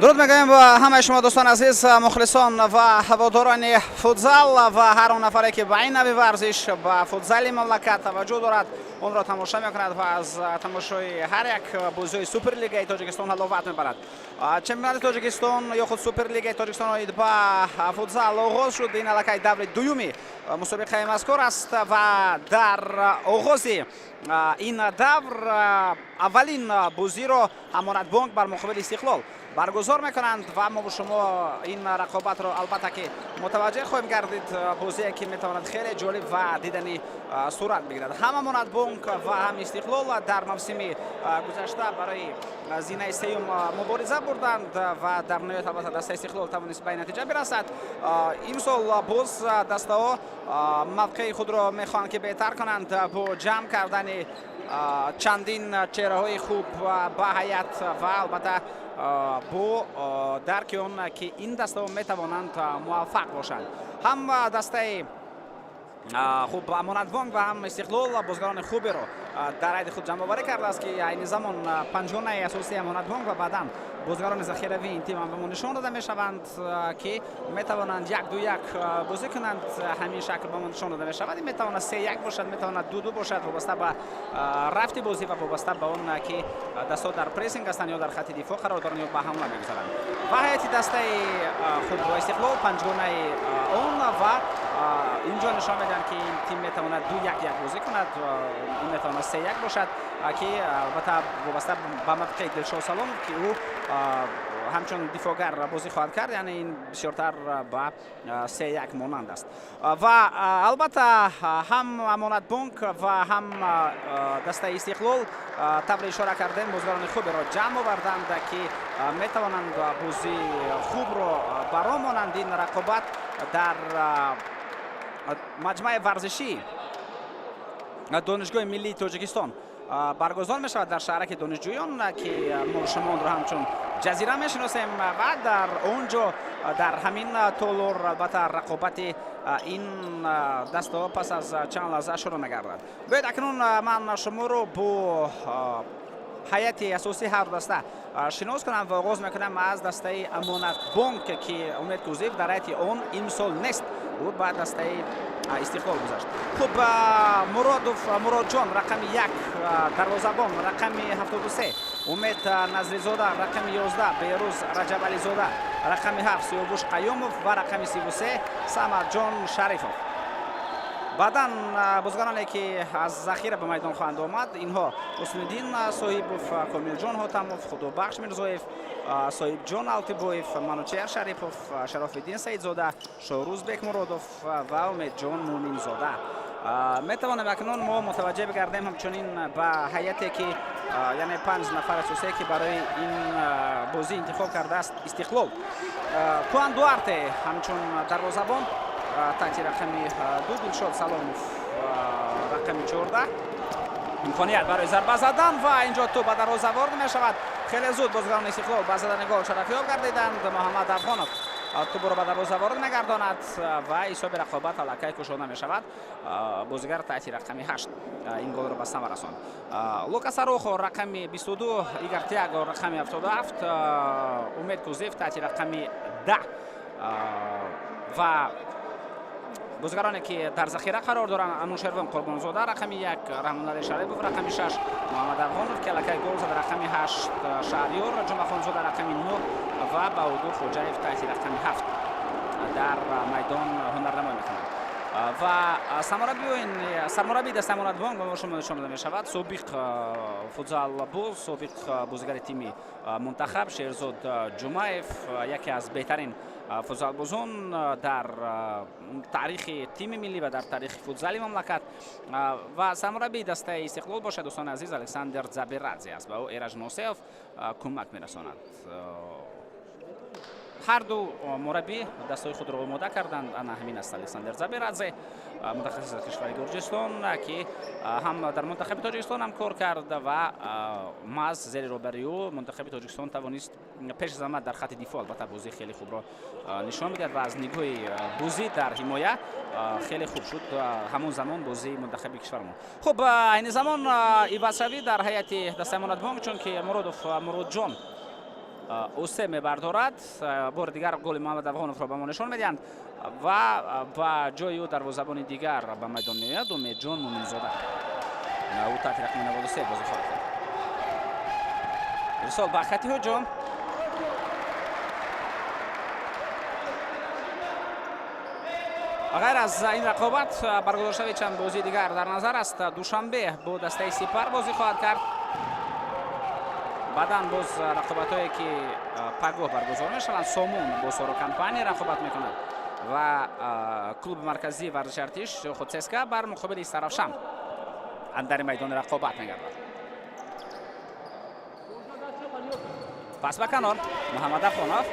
Дуруд мегӯем ба ҳамаи шумо, дӯстони азиз, мухлисон ва ҳаводорони футзал ва ҳар он нафаре, ки ба ин нави варзиш, ба футзали мамлакат таваҷҷӯҳ дорад, онро тамоша мекунад ва аз тамошои ҳар як бозиҳои Суперлигаи Тоҷикистон ҳаловат мебарад. Чемпионати Тоҷикистон ё худ Суперлигаи Тоҷикистон оид ба футзал оғоз шуд. Ин аллакай даври дуюми мусобиқаи мазкур аст ва дар оғози ин давр аввалин бозиро Амонатбонк бар муқобили Истиқлол баргузор мекунанд ва мо шумо ин рақобатро, албатта, ки мутаваҷҷеҳ хоҳем гардид. Бозие, ки метавонад хеле ҷолиб ва диданӣ сурат бигирад. Ҳам Амонатбонк ва ҳам Истиқлол дар мавсими гузашта барои зинаи сеюм мубориза бурданд ва дар ниҳоят, албатта, дастаи Истиқлол тавонист ба ин натиҷа бирасад. Имсол боз дастаҳо мавқеи худро мехоҳанд, ки беҳтар кунанд бо ҷамъ кардани чандин чеҳраҳои хуб ба ҳайат ва, албатта, бо дарки он, ки ин дастаҳо метавонанд муваффақ бошанд. Ҳам дастаи хуб Амонатбонк ва ҳам Истиқлол бозигарони хуберо дар ҳайати худ ҷамъоварӣ кардааст, ки айни замон панҷгонаи асосии Амонатбонк ва баъдан бозигарони захиравии ин тим ба мо нишон дода мешаванд, ки метавонанд 1-2-1 бозӣ кунанд. Ҳамин шакл ба мо нишон дода мешавад. Ин метавонад 3-1 бошад, метавонад 2-2 бошад, вобаста ба рафти бозӣ ва вобаста ба он, ки дастаҳо дар прессинг ҳастанд ё дар хатти дифоъ қарор доранд ё ба ҳамла мегузаранд. Ва ҳайати дастаи худ Истиқлол, панҷгонаи он, ва инҷо нишон медиҳанд, ки ин тим метавонад 2-1-1 бозӣ кунад, ин метавонад 3-1 бошад, ки албатта вобаста ба мавқеи Дилшод Саломов, ки ӯ ҳамчун дифоъгар бозӣ хоҳад кард, яъне ин бисёртар ба 3-1 монанд аст. Ва албатта, ҳам Амонатбонк ва ҳам дастаи Истиқлол, тавре ишора кардем, бозигарони хуберо ҷамъ оварданд, ки метавонанд бозии хубро баромонанд. Ин рақобат дар маҷмӯаи варзишӣ Донишгоҳи миллии Тоҷикистон баргузор мешавад, дар шаҳраки донишҷӯён, ки мо шумо онро ҳамчун Ҷазира мешиносем. Ва дар он ҷо, дар ҳамин толор, албатта, рақобати ин дастаҳо пас аз чанд лаҳза шурӯъ мегардад. Биёед, акнун ман шуморо бо ҳайати асосии ҳар даста шинос кунам ва оғоз мекунам аз дастаи Амонатбонк, ки Умед Кӯзиев дар ҳайати он имсол нест, ӯ ба дастаи Истиқлол гузашт. Хуб, Муродов Муродҷон, рақами 1, дарвозабон, рақами 73 Умед Назризода, рақами 11 Беҳрӯз Раҷабализода, рақами 7 Сиёвуш Қаюмов ва рақами 33 Самадҷон Шарифов. Баъдан бозигароне, ки аз захира ба майдон хоҳанд омад, инҳо Ҳусниddин Соҳибов, Комилҷон Ҳотамов, Худобахш Мирзоев, Соҳибҷон Алтибоев, Манучеҳр Шарипов, Шарофиддин Саидзода, Шоҳрӯз Бекмуродов ва Умедҷон Муъминзода. Метавонем акнун мо мутаваҷҷеҳ бигардем ҳамчунин ба ҳайате, ки, яъне панҷ нафар асосие, ки барои ин бозӣ интихоб кардааст Истиқлол. Куан Дуарте ҳамчун дарвозабон таҳти рақами 2, Дилшод Саломов рақами 14. Имконият барои зарба задан ва инҷо тӯб ба дарвоза ворид мешавад. Хеле зуд бозигарони Истиқлол ба задани гол шарафёб гардиданд. Муҳаммад Афғонов тӯбро ба дарвоза ворид мегардонад ва ҳисоби рақобат аллакай кушода мешавад. Бозигар таҳти рақами 8 ин голро ба самар расонд. Лукас Арухо рақами 22, Игор Тиаго рақами 77, Умед Кузиев таҳти рақами 10 ва бозигароне, ки дар захира қарор доранд: Анушервон Қурбонзода рақами 1, Раҳмоналӣ Шарипов рақами 6, Муҳаммад Афғонов, ки аллакай гол зада, рақами 8, Шаҳриёр Ҷумъахонзода рақами 9 ва Баҳодур Хоҷаев таҳти рақами 7 дар майдон ҳунарнамоӣ мекунанд. Ва сармураббии дастаи Амонатбонк ба шумо нишон дода мешавад, собиқ футзалбоз, собиқ бозигари тими мунтахаб Шерзод Ҷумаев, яке аз беҳтарин футзалбозон дар таърихи тими миллӣ ва дар таърихи футзали мамлакат. Ва сармураббии дастаи Истиқлол бошад, дӯстони азиз, Александр Забирадзе аст ва ӯ Эраҷ Носеев кӯмак мерасонад. Ҳар ду мураббӣ дастҳои худро омода карданд. Ана ҳамин аст Александр Забирадзе, мутахассис аз кишвари Гурҷистон, ки ҳам дар мунтахаби Тоҷикистон ҳам кор кард ва маҳз зери роҳбарии ӯ мунтахаби Тоҷикистон тавонист пеш аз ҳама дар хатти дифоъ, албатта, бозии хеле хубро нишон бидиҳад ва аз нигоҳи бозӣ дар ҳимоя хеле хуб шуд ҳамон замон бозии мунтахаби кишварамон. Хуб, айни замон ивазшавӣ дар ҳайати дастаи Амонатбонк, чунки Муродов Муродҷон Усе мебардорад. Бори дигар голи Муҳаммад Афғоновро ба мо нишон медиҳанд ва ба ҷои ӯ дарвозабони дигар ба майдон меояд Умедҷон Муминзода. Ӯ таҳти рақами 93 бозӣ хоҳад кард. Ирсол ба хати ҳуҷум. Ғайр аз ин рақобат баргузоршави чанд бозии дигар дар назар аст. Душанбе бо дастаи Сипар бозӣ хоҳад кард. Баъдан боз рақобатҳое ки пагоҳ баргузор мешаванд, Сомон бо Соро компания рақобат мекунад ва клуби марказии варзиши артиш худ ЦСКА бар муқобили Истаравшан андари майдони рақобат мегардад. Пас ба канор Муҳаммад Афғонов,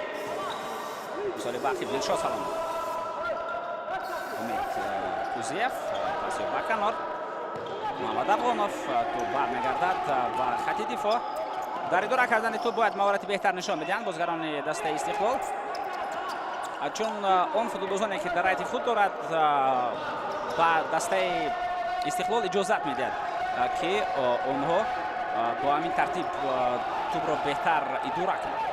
мисоли бақи Дилшод Саломов, Умед Кузиев, паси ба канор Муҳаммад Афғонов, тӯб бармегардад ба хати дифоъ. Дар идора кардани тӯб бояд маҳорати беҳтар нишон бидиҳанд бозигарони дастаи Истиқлол, чун он футболбозоне ки дар ҳайати худ дорад ба дастаи Истиқлол иҷозат медиҳад, ки онҳо бо ҳамин тартиб тӯбро беҳтар идора кунанд.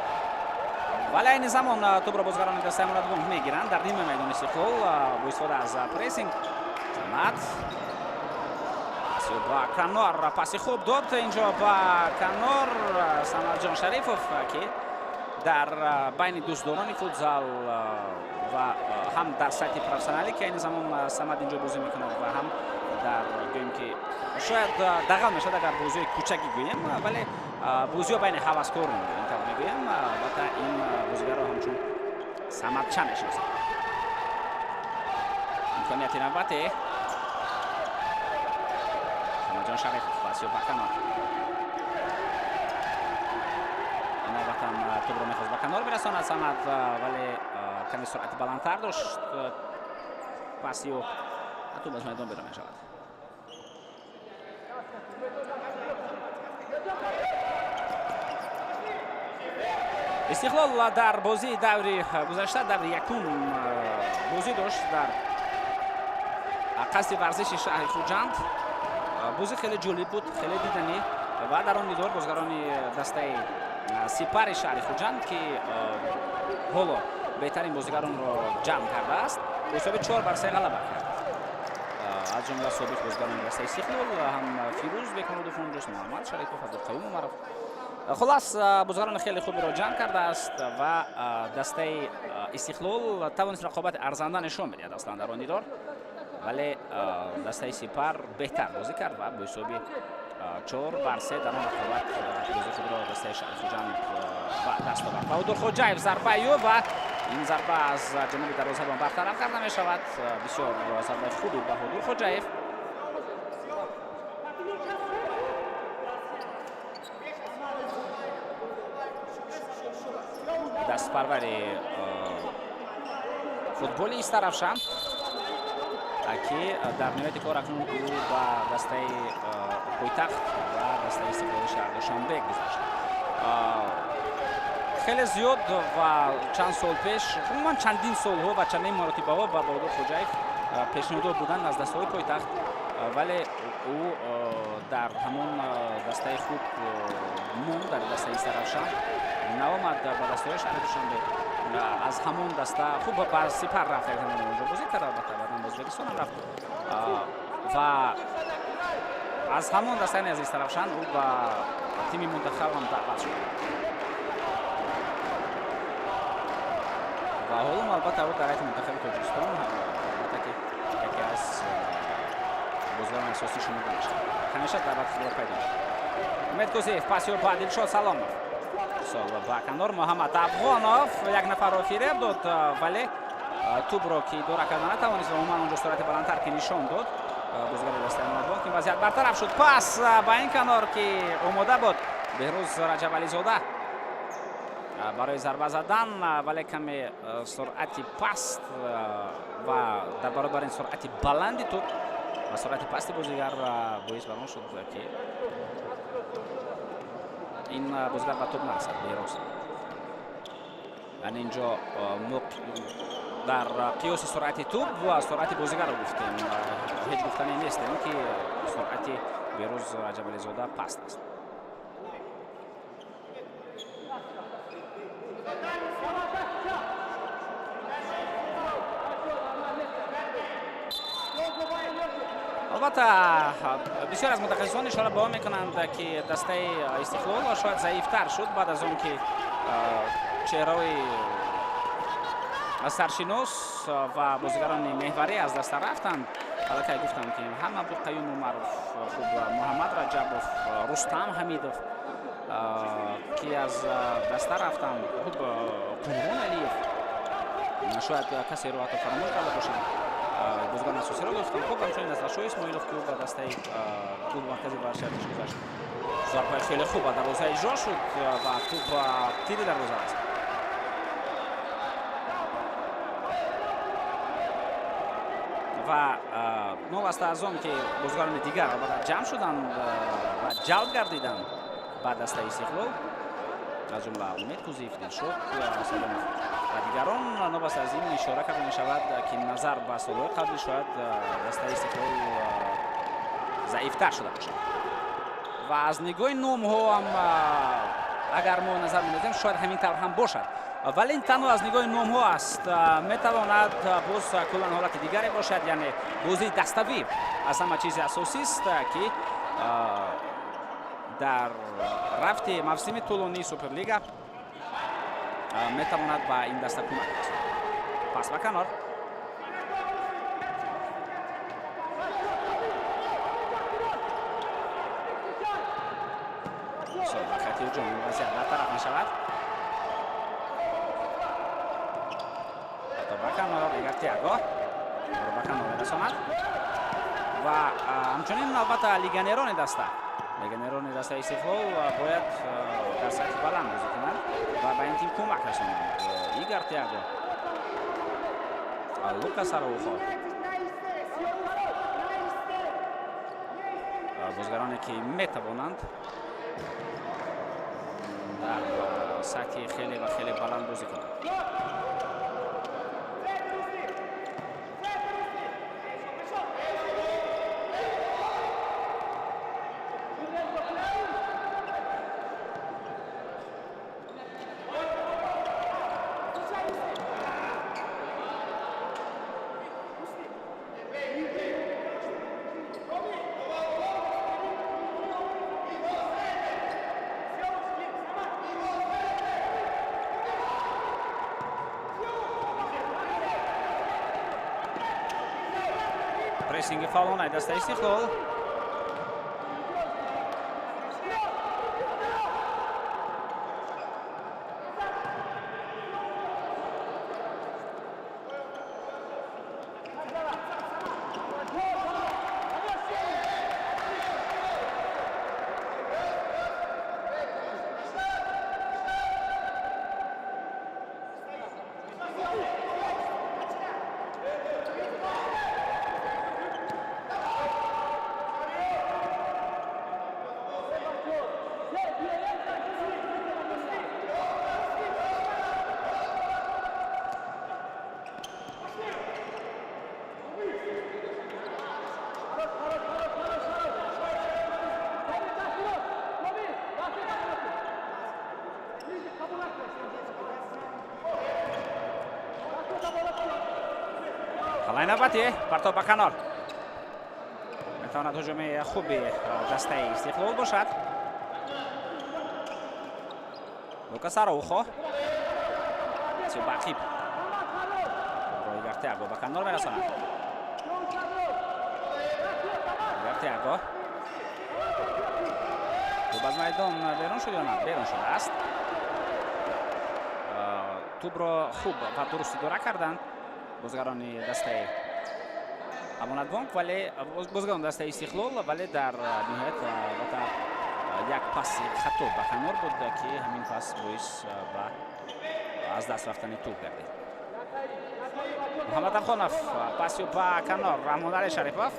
Вале айни замон тӯбро бозигарони дастаи Амонатбонк мегиранд дар нимаи майдони Истиқлол бо истифода аз прессинг. Самад ба канор паси хуб дод инҷо ба канор Самадҷон Шарифов, ки дар байни дӯстдорони футзал ва ҳам дар сатҳи профессионалӣ, ки айни замон Самад инҷо бозӣ мекунад, ва ҳам дар гӯем ки шояд дағал мешавад агар бозиҳои кӯчакӣ гӯем, вале бозиҳо байни ҳаваскорон ин тавр мегӯем, албатта ин бозигарро ҳамчун Самадча мешиносанд. Имконияти навбате Самадҷон Шарифов, паси ба канор. Навбатан тӯбро мехост ба канор бирасонад Самад, вале каме суръати баландтар дошт паси ӯ, тӯб аз майдон берун мешавад. Истиқлол дар бозии даври гузашта, даври якум бозӣ дошт дар қасди варзиши шаҳри Хуҷанд. Бозӣ хеле ҷолиб буд, хеле диданӣ ва дар он дидор бозигарони дастаи Сипари шаҳри Хуҷанд, ки ҳоло беҳтарин бозигаронро ҷамъ кардааст, бо ҳисоби 4-3 ғалаба кард. Аз ҷумла собиқ бозигарони дастаи Истиқлол ҳам Фирӯз Бекмуродов онҷост, Муҳаммад Шарипов, Абдулқаюм Умаров. Хулас, бозигарони хеле хуберо ҷамъ кардааст ва дастаи Истиқлол тавонист рақобати арзанда нишон бидиҳад аслан дар он дидор, вале дастаи Сипар беҳтар бозӣ кард ва бо ҳисоби 4-3 дар он рақобат бозии худро дастаи шаҳри Хуҷанд ба даст овард. Баҳодур Хоҷаев зарбаи ӯ ва ин зарба аз ҷониби дарвозабон бартараф карда мешавад. Бисёр зарбаи хуби Баҳодур Хоҷаев. Дастпарвари футболи Истаравшан, ки дар ниҳояти кор акнун ӯ ба дастаи пойтахт ва дастаи Истиқлоли шаҳри Душанбе гузашт. Хеле зиёд ва чанд сол пеш, умуман чандин солҳо ва чандин маротибаҳо ба Баҳодур Хоҷаев пешниҳодҳо буданд аз дастаҳои пойтахт, вале ӯ дар ҳамон дастаи худ монд, дар дастаи Истаравшан наомад ба дастаҳои шаҳри Душанбе. Аз ҳамон даста хуб ба Сипар рафт, як замон онҷо бозӣ кард, албатта баъдан ба Ӯзбекистон ҳам рафт ва аз ҳамон даста, яъне аз Истаравшан, ӯ ба тими мунтахаб ҳам даъват шуд ва ҳоло албатта ӯ дар ҳайати мунтахаби Тоҷикистон албатта ки яке аз бозигарони асосӣ шумурда мешавад, ҳамеша даъвати худро пайдо мекунад. Умед Кузиев, паси ба Дилшод Саломов, сол ба канор Муҳаммад Афғонов як нафарро фиреб дод, вале тӯбро ки идора карда натавонист ва умуман онҷо суръати баландтар ки нишон дод бозигари дастаи Амонатбонк, ин вазъият бартараф шуд. Пас ба ин канор, ки омода буд Беҳрӯз Раҷабализода барои зарба задан, вале каме суръати паст ва дар баробари ин суръати баланди тӯб ва суръати пасти бозигар боис бар он шуд, ки ин бозигар ба тӯб нарасад Беҳрӯз. Яъне инҷо дар қиёси суръати тӯб ва суръати бозигарро гуфтем, ҳеҷ гуфтане нестем, ки суръати Беҳрӯз Раҷабализода паст аст. Албатта, бисёр аз мутахассисон ишора ба он мекунанд, ки дастаи Истиқлол шояд заифтар шуд баъд аз он ки чеҳраҳои саршинос ва бозигарони меҳварӣ аз даста рафтанд. Аллакай гуфтам, ки ҳам Абдуқаюм Умаров, хуб, Муҳаммад Раҷабов, Рустам Ҳамидов, ки аз даста рафтанд, хуб, Қурбон Алиев, шояд касеро ҳатто фаромӯш карда бошам. Бозигарони асосиро гуфтам. Хуб, ҳамчунин Насрашоҳ Исмоилов, ки ӯ ба дастаи клуби маркази варзиши Артиш гузашт. Зарбаи хеле хуб ба дарвоза иҷро шуд ва тӯб ба тири дарвоза аст. Ва новаста аз он ки бозигарони дигар албатта ҷамъ шуданд ва ҷалб гардиданд ба дастаи Истиқлол, аз ҷумла Умед Кузиев, Дилшод Саломов ва дигарон, новаста аз ин ишора карда мешавад, ки назар ба солҳои қаблӣ шояд дастаи Истиқлол заифтар шуда бошад. Ва аз нигоҳи номҳо ҳам агар мо назар мендозем, шояд ҳамин тавр ҳам бошад, вале ин танҳо аз нигоҳи номҳо аст. Метавонад боз куллан ҳолати дигаре бошад, яъне бозии даставӣ аз ҳама чизи асосист, ки дар рафти мавсими тӯлонии Суперлига метавонад ба ин даста кӯмак расонад. Пас ба канор. Ба хати ҳуҷум вазъият бартараф мешавад. Ба канор Игар Тиаго ба канор мерасонад ва ҳамчунин албатта легионерони дастаи Истиқлол бояд дар сатҳи баланд бозӣ кунанд ва ба ин тим кӯмак расонанд. Игар Тиаго, Лукас Араухо, бозигароне ки метавонанд дар сатҳи хеле ва хеле баланд бозӣ кунанд. Прессинги фаъолонаи дастаи Истиқлол. Ҳамлаи навбатӣ, партоб ба канор. Метавонад ҳуҷуми хуби дастаи Истиқлол бошад. Лукас Араухо ба ақиб, Игар Тиаго ба канор мерасонад. Игар Тиаго, тӯб аз майдон берун шуд ё на? Берун шудааст. Тӯбро хуб ва дуруст идора карданд бозигарони дастаи Амонатбонк, вале бозигарони дастаи Истиқлол, вале дар ниҳоят албатта як паси хато ба канор буд, ки ҳамин пас боис ба аз даст рафтани тӯб гардид. Муҳаммад Афғонов, паси ба канор, Раҳмонали Шарипов.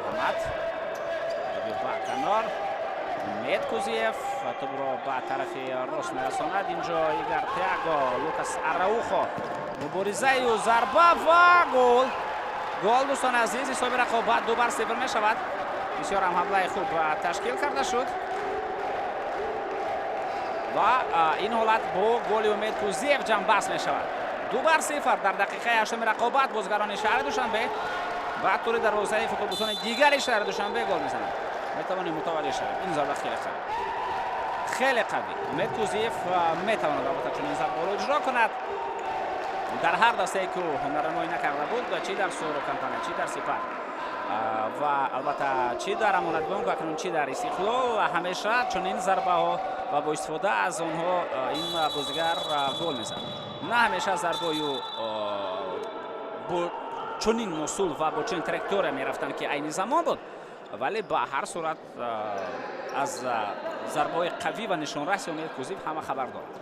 Муҳаммад ба канор, Умед Кузиев тӯбро ба тарафи рост мерасонад. Инҷо Игар Тиаго, Лукас Араухо, муборизаю зарба ва гол! Гол, дӯстони азиз! Ҳисоби рақобат 2-0 мешавад. Бисёр ҳам ҳамлаи хуб ташкил карда шуд ва ин ҳолат бо голи Умед Кузиев ҷамъбаст мешавад. 2-0 дар дақиқаи ҳаштуми рақобат бозигарони шаҳри Душанбе Ба тури дарвозаи футболбозони дигари шаҳри Душанбе гол мезанад. Метавонем мутаваҷҷеҳ шавем. Ин зарба хеле қавӣ. Хеле қавӣ. Умед Кузиев метавонад албатта чунин зарбаро иҷро кунад. Дар ҳар дастае ки ӯ ҳунарнамоӣ накарда буд, чӣ дар Суро компания, чӣ дар Сипар ва албатта чӣ дар Амонатбонк, акнун чӣ дар Истиқлол, ҳамеша чунин зарбаҳо ва бо истифода аз онҳо ин бозигар гол мезанад. На ҳамеша зарбаи ӯ бо чунин мусул ва бо чунин траектория мерафтанд, ки айни замон буд, вале ба ҳар сурат аз зарбаҳои қавӣ ва нишонраси Умед Кузиев ҳама хабар доранд.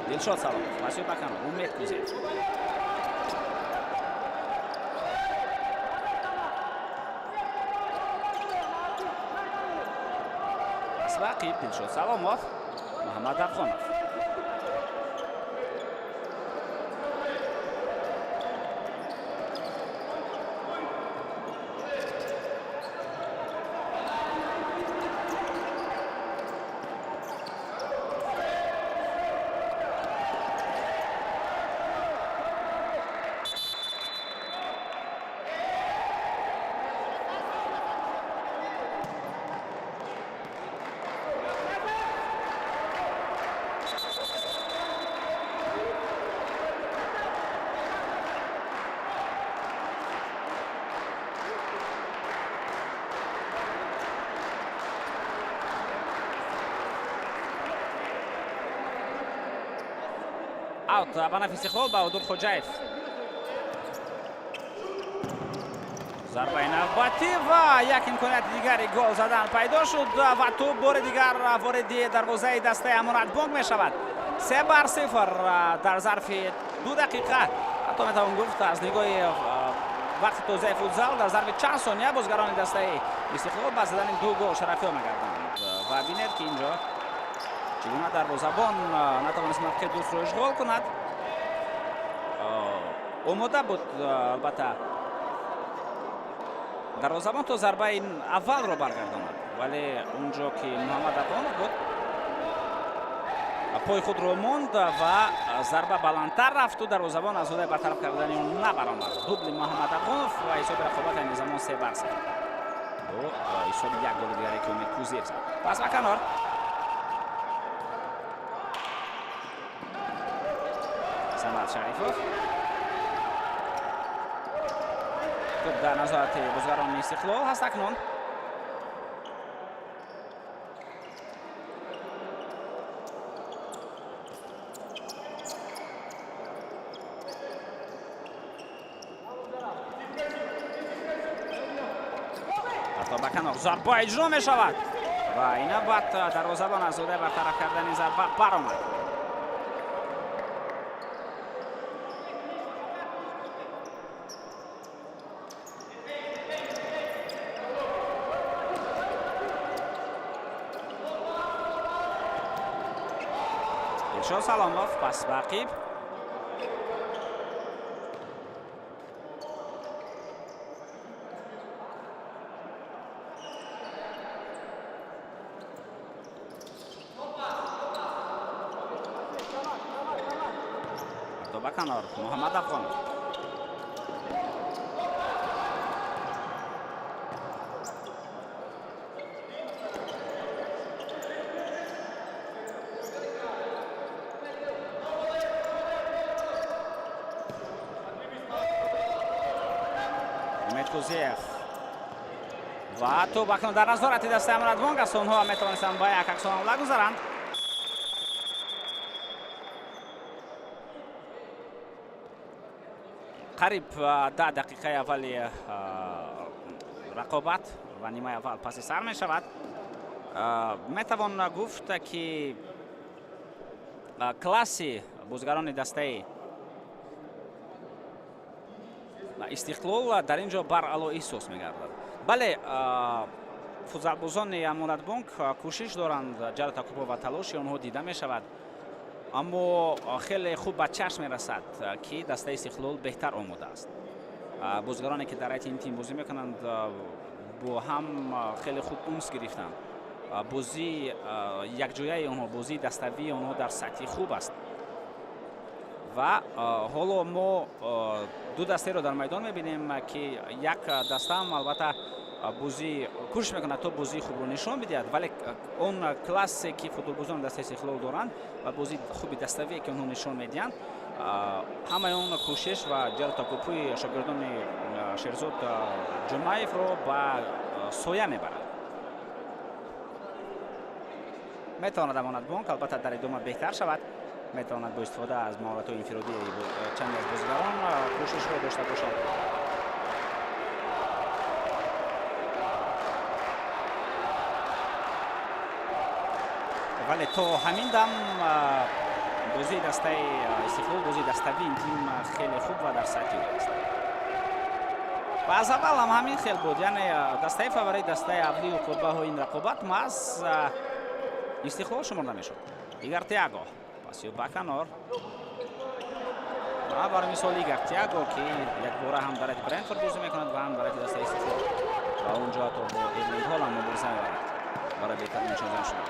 Дилшод Саломов, паси ба канор, Умед Кузиев. Рақиб Дилшод Саломов, Муҳаммад Афғонов. Аут ба нафи Истиқлол, Баҳодур Хоҷаев. Зарбаи навбатӣ ва як имконияти дигари гол задан пайдо шуд ва тӯб бори дигар вориди дарвозаи дастаи Амонатбонк мешавад. 3-0 дар зарфи 2 дақиқа. Ҳатто метавон гуфт, аз нигоҳи вақти тозаи футзал дар зарфи чанд сония бозигарони дастаи Истиқлол ба задани 2 гол шарафёб мегарданд. Ва бинед, ки инҷо чӣ гуна дарвозабон натавонист мавқеи дурустро ишғол кунад. Омода буд албатта дарвозабон то зарбаи аввалро баргардонад, вале унҷо ки Муҳаммад Афғонов буд, пои худро монд ва зарба баландтар рафту дарвозабон аз ҳудаи бартараф кардани он набаромад. Дубли Муҳаммад Афғонов ва ҳисоби рақобат айни замон 3-0 бо ҳисоби як голи дигаре, ки Умед Кузиев зад. Пас ба канор, Самад Шарифов. Тӯб дар назорати бозигарони Истиқлол ҳаст акнун. Ба канор зарба иҷро мешавад ва ин навбат дарвозабон аз ҳудаи бартараф кардани зарба баромад. Дилшод Саломов, пас ба ақиб. Ба канор, Муҳаммад Афғонов. Умед Кузиев ва тӯб акнун дар назорати дастаи Амонатбонк аст. Онҳо метавонистанд ба як аксуламла гузаранд. Қариб 10 дақиқаи аввали рақобат ва нимаи аввал паси сар мешавад. Метавон гуфт, ки класси бозигарони дастаи Истиқлол дар ин ҷо баръало эҳсос мегардад. Бале, футзалбозони Амонатбонк кӯшиш доранд, ҷалб такупо ва талоши онҳо дида мешавад, аммо хеле хуб ба чашм мерасад, ки дастаи Истиқлол беҳтар омода аст. Бозигароне, ки дар ҳайати ин тим бозӣ мекунанд, бо ҳам хеле хуб унс гирифтанд. Бозии якҷояи онҳо, бозии даставии онҳо дар сатҳи хуб аст. Ва ҳоло мо ду дастаеро дар майдон мебинем, ки як дастаам албатта бозӣ кӯшиш мекунад то бозии хубро нишон бидиҳад, вале он классе ки футболбозони дастаи Истиқлол доранд ва бозии хуби даставие ки онҳо нишон медиҳанд, ҳамаи он кӯшиш ва ҷару такопӯи шогирдони Шерзод Ҷумаевро ба соя мебарад. Метавонад Амонатбонк албатта дар идома беҳтар шавад, метавонад бо истифода аз маҳоратҳои инфиродии чанде аз бозигарон кӯшишҳо дошта бошад. Вале то ҳамин дам бозии дастаи Истиқлол, бозии даставии ин тим хеле хуб ва дар сатҳи олӣ аст. Ва аз аввал ҳам ҳамин хел буд, яъне дастаи фаворит, дастаи авлию қурбаҳои ин рақобат маҳз Истиқлол шуморда мешуд. Игар Тиаго пасиё ба канор ва барои мисол Игар Тиаго, ки якбора ҳам дар ҳайати Брентфорд бозӣ мекунад ва ҳам дар ҳайати дастаи Истиқлол ва онҷо ҳатто бо Эрлинг Ҳоланд мубориза мебарад барои беҳтарин нишонзан шудан.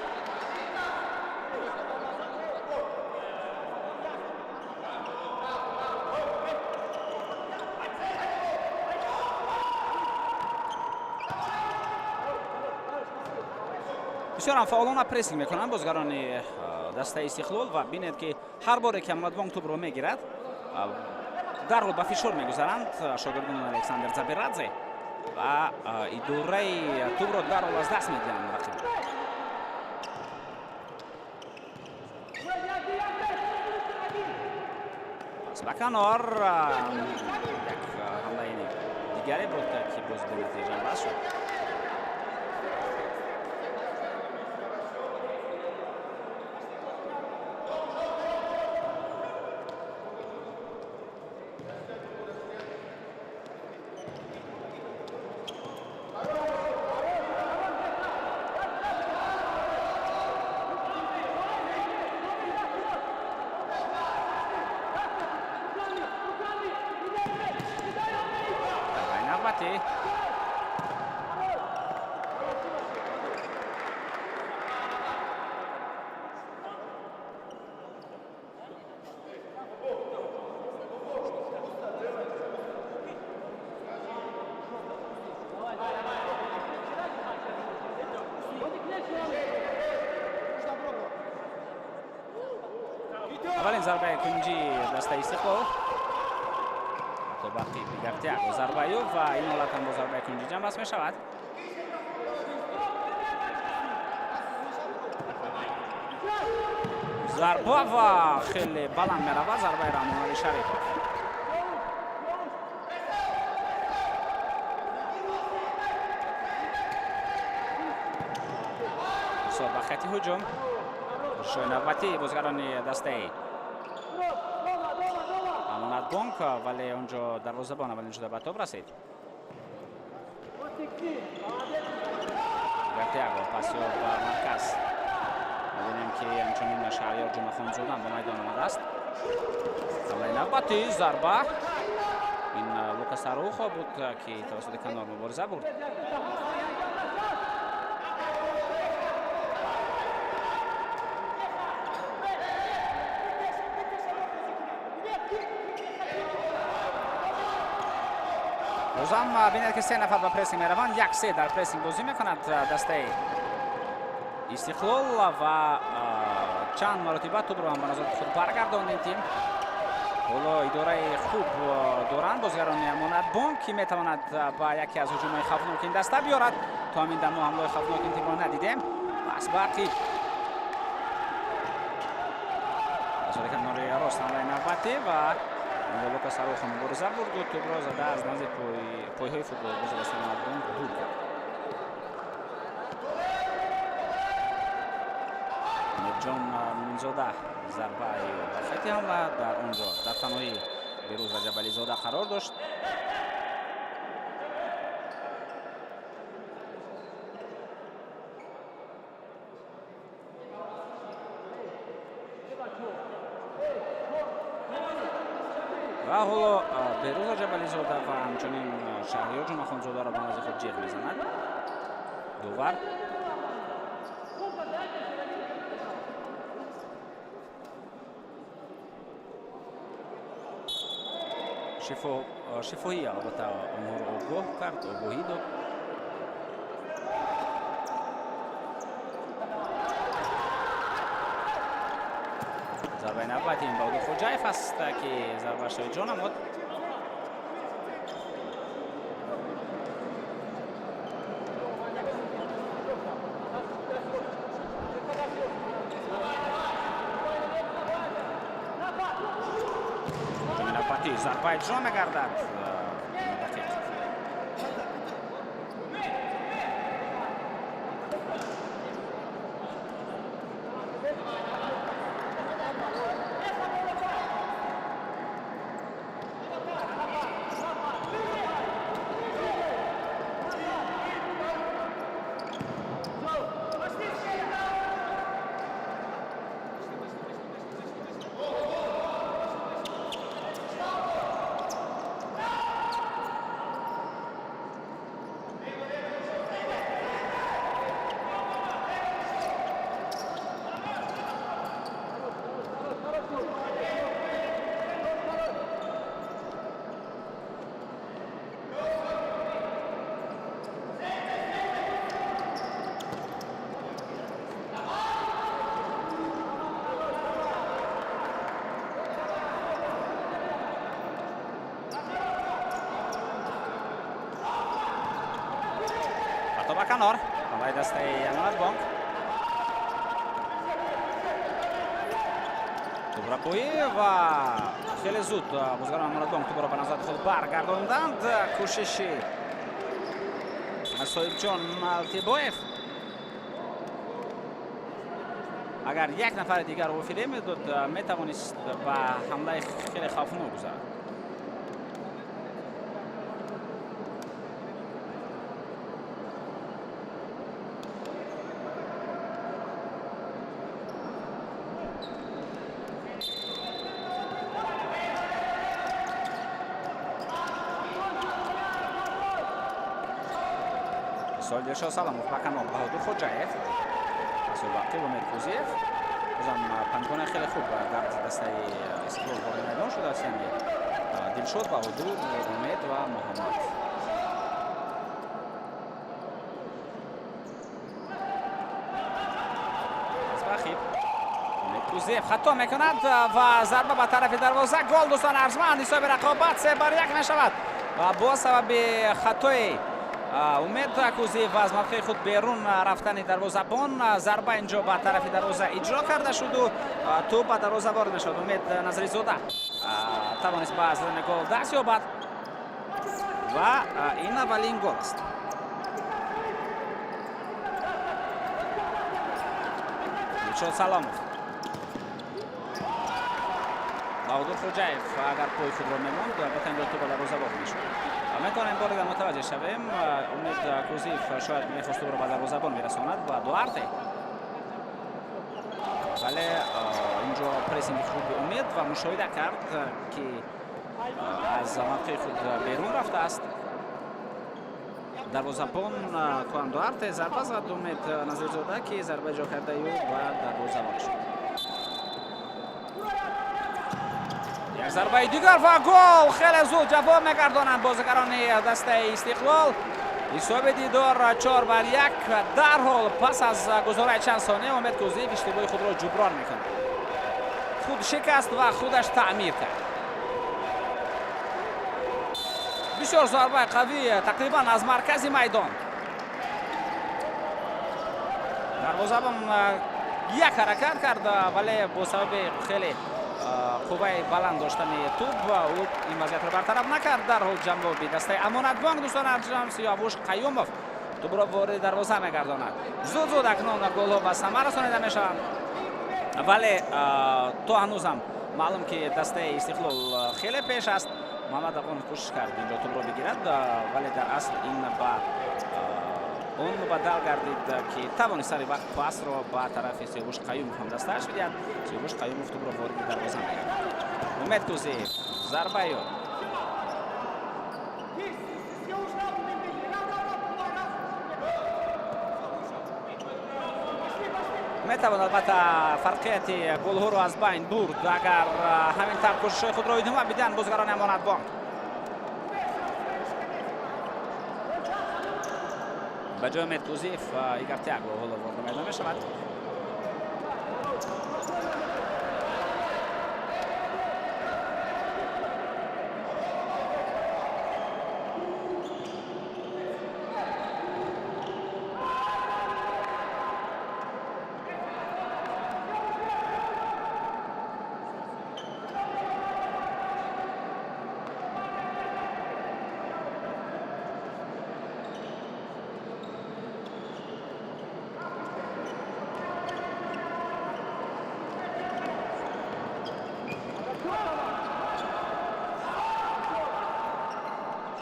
Бисёрам фаъолона прессинг мекунанд бозигарони дастаи Истиқлол ва бинед, ки ҳар боре ки Амонатбонк тӯбро мегирад, дарҳол ба фишор мегузаранд шогирдони Александр Забирадзе ва идораи тӯбро дарҳол аз даст медиҳанд рақиб. Пас ба канор як ҳамлаи дигаре буд, ки боз бенатиҷа бас шуд. Аввалин зарбаи кунҷи дастаи Истиқлол то бақи Игар Тиаго зарбаю ва ин ҳолат ҳам бо зарбаи кунҷи ҷамъбаст мешавад. Зарба ва хеле баланд меравад зарбаи Раҳмонали Шарипов. Ба хати ҳуҷум кӯшишҳои навбатии бозигарони дастаи Амонатбонк, вале онҷо дарвозабон аввалин шуда ба тоб расид. Игар Тиаго пасиё ба марказ. Мебинем, ки ҳамчунин Шаҳриёр Ҷумъахонзода ба майдон омадааст. Ҳамлаи навбатӣ зарба. Ин Лукас Арухо буд, ки тавассути канор мубориза бурд. Бозам бинед, ки се нафар ба прессинг мераванд, 1-3 дар прессинг бозӣ мекунад дастаи Истиқлол ва чанд маротиба тӯбро ҳам ба назорати худ баргардонд ин тим. Ҳоло идораи хуб доранд бозигарони Амонатбонк, ки метавонад ба яке аз ҳуҷумҳои хавфнок ин даста биёрад. То ҳамин дам мо ҳамлаҳои хавфнок ин тимро надидем. Пас ба ақиб назори канори рост ҳамлаи навбатӣ ва Лукас Арухо мубориза бурду тӯбро зада аз назди пойҳои футболбози дастаи Амонатбонк дур кард. Мирҷон Муминзода зарбаи ба хати ҳамла дар он ҷо дар танҳои Берӯз Раҷабализода қарор дошт. Ва ҳоло Берӯз Раҷабализода ва ҳамчунин Шаҳриёр Ҷумъахонзодаро ба назди худ ҷиғ мезанад довар. Шифоҳӣ албатта онҳоро огоҳ кард, огоҳӣ дод. Зарбаи навбати ин Баҳодур Хоҷаев аст, ки зарбаашро иҷро намуд. Зарба иҷро мегардад. Дақиқ. Ба канор ҳамлаи дастаи Амонатбонк. Тӯбрапоӣ ва хеле зуд бозигарони Амонатбонк тӯбро ба назари худ баргардонданд. Кӯшиши Соҳибҷон Малтибоев. Агар як нафари дигар ӯ фиреб медод, метавонист ба ҳамлаи хеле хавфнок гузарад. Дилшод Саломов ба канор Баҳодур Хоҷаев, Собақи Умед Кӯзиев. Бозам панҷгона хеле хуб дар дастаи Истиқлол ворид майдон шудааст, яъне Дилшод, Баҳодур, Умед ва Муҳаммад. Аз Умед Кӯзиев хато мекунад ва зарба ба тарафи дарвоза. Гол, дӯстон арҷманд, ҳисоби рақобат 3-1 мешавад ва бо сабаби хатои Умед Кӯзиев аз мавқеи худ берун рафтани дарвозабон, зарба инҷо ба тарафи дарвоза иҷро карда шуду тӯб ба дарвоза ворид мешавад. Умед Назаризода тавонист ба задани гол даст ёбад ва ин аввалин гол аст. Дилшод Саломов. Баҳодур Хоҷаев агар пои худро мемонд, албатта инҷо тӯб ба дарвоза ворид мешуд. Метавонем бори дигар мутаваҷҷеҳ шавем. Умед Кӯзиев шояд мехост тӯбро ба дарвозабон мерасонад ба Дуарте, вале инҷо прессинги хуби Умед ва мушоҳида кард, ки аз мавқеи худ берун рафтааст. Дарвозабон Хуан Дуарте зарба зад. Умед Назаризода, ки зарба иҷро кардаи ӯ ба дарвоза ворид шуд. Як зарбаи дигар ва гол! Хеле зуд ҷавоб мегардонанд бозигарони дастаи Истиқлол. Ҳисоби дидор 4-1. Дарҳол пас аз гузораи чанд сония Умед Кӯзиев иштибоҳи худро ҷуброн мекунад. Худ шикаст ва худаш таъмир кард. Бисёр зарбаи қавӣ тақрибан аз маркази майдон. Дарвозабон як ҳаракат кард, вале бо сабаби хеле қувваи баланд доштани тӯб ӯ ин вазъиятро бартараф накард. Дарҳол ҷавоби дастаи Амонатбонк, дӯстон арҷманд, Сиёвуш Қаюмов тӯбро вориди дарвоза мегардонад. Зуд зуд акнун голҳо ба самар расонида мешаванд, вале то ҳанӯзам маълум, ки дастаи Истиқлол хеле пеш аст. Муҳаммад Афғонов кӯшиш кард инҷо тӯбро бигирад, вале дар асл ин ба он мубаддал гардид, ки тавонист сари вақт пасро ба тарафи Сиёвуш Қаюмов ҳамдастааш бидиҳад. Сиёвуш Қаюмов тӯбро вориди дарвоза мегардад. Умед Кӯзиев зарбаи ӯ. Метавон албатта фарқияти голҳоро аз байн бурд, агар ҳамин тавр кӯшишҳои худро идома бидиҳанд бозигарони Амонатбонк. Ба ҷои Умед Кӯзиев Игар Тиаго ҳоло ворид майдон мешавад.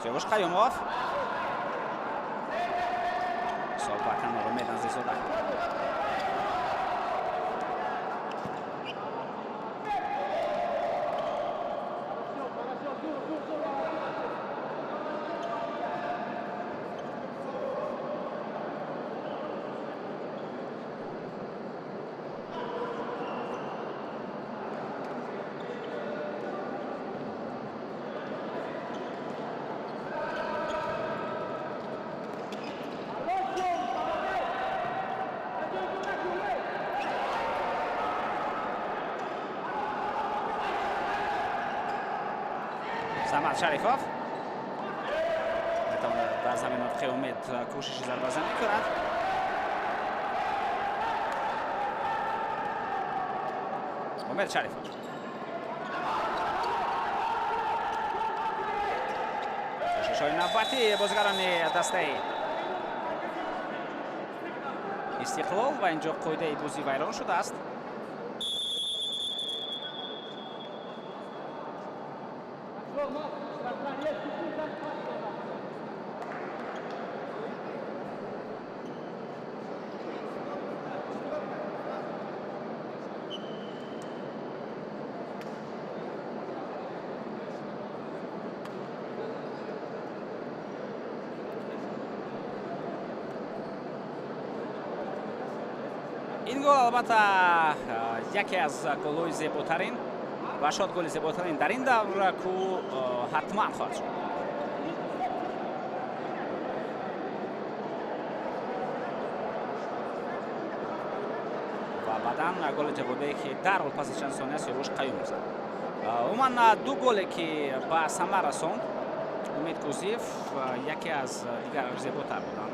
Сиёвуш Қаюмов ба канор, Умед Азиззода. Самад Шарифов метавонад дар замин мавқеи Умед кӯшиши зарбазанӣ кунад. Умед Шарифов кӯшишҳои навбатии бозигарони дастаи Истиқлол ва инҷо қоидаи бозӣ вайрон шудааст. Ин гол албатта яке аз голҳои зеботарин ва шояд голи зеботарин дар ин давра ку ҳатман хоҳад шуд. Ва баъдан голи ҷавобие, ки дарҳол пас аз чанд сония Сиёвуш Қаюмов зад. Умуман, ду голе, ки ба самар расонд Умед Кӯзиев, яке аз дигар зеботар буданд.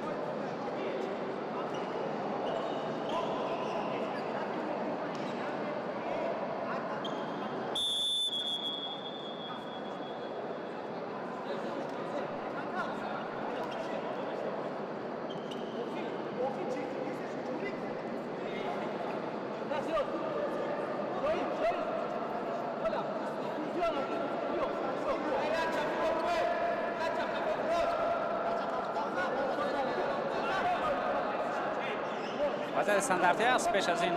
Вазъияти стандартӣ аст. Пеш аз ин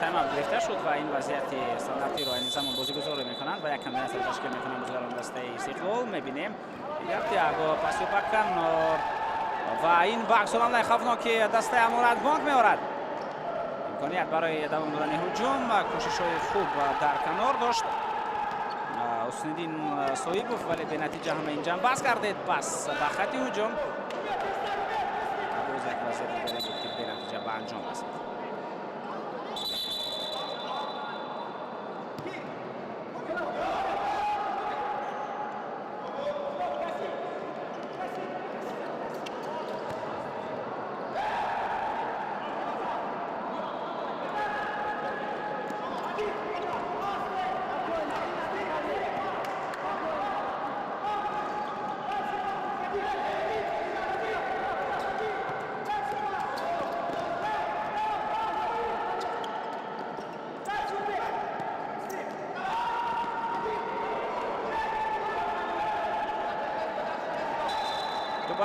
тайм-аут гирифта шуд ва ин вазъияти стандартиро айни замон бозигузорӣ мекунанд ва як комбинатсия ташкил мекунанд бозигарони дастаи Истиқлол. Мебинем, Игар Тиаго пасу ба канор ва ин ба аксуламалаи хавфноки дастаи Амонатбонк меорад. Имконият барои давом додани ҳуҷум, кӯшишҳои хуб дар канор дошт Ҳусниддин Соибов, вале бенатиҷа ҳама ин ҷанбаст гардид. Пас ба хати ҳуҷум боз як вазъияти дигаре буд, ки бенатиҷа ба анҷом расид.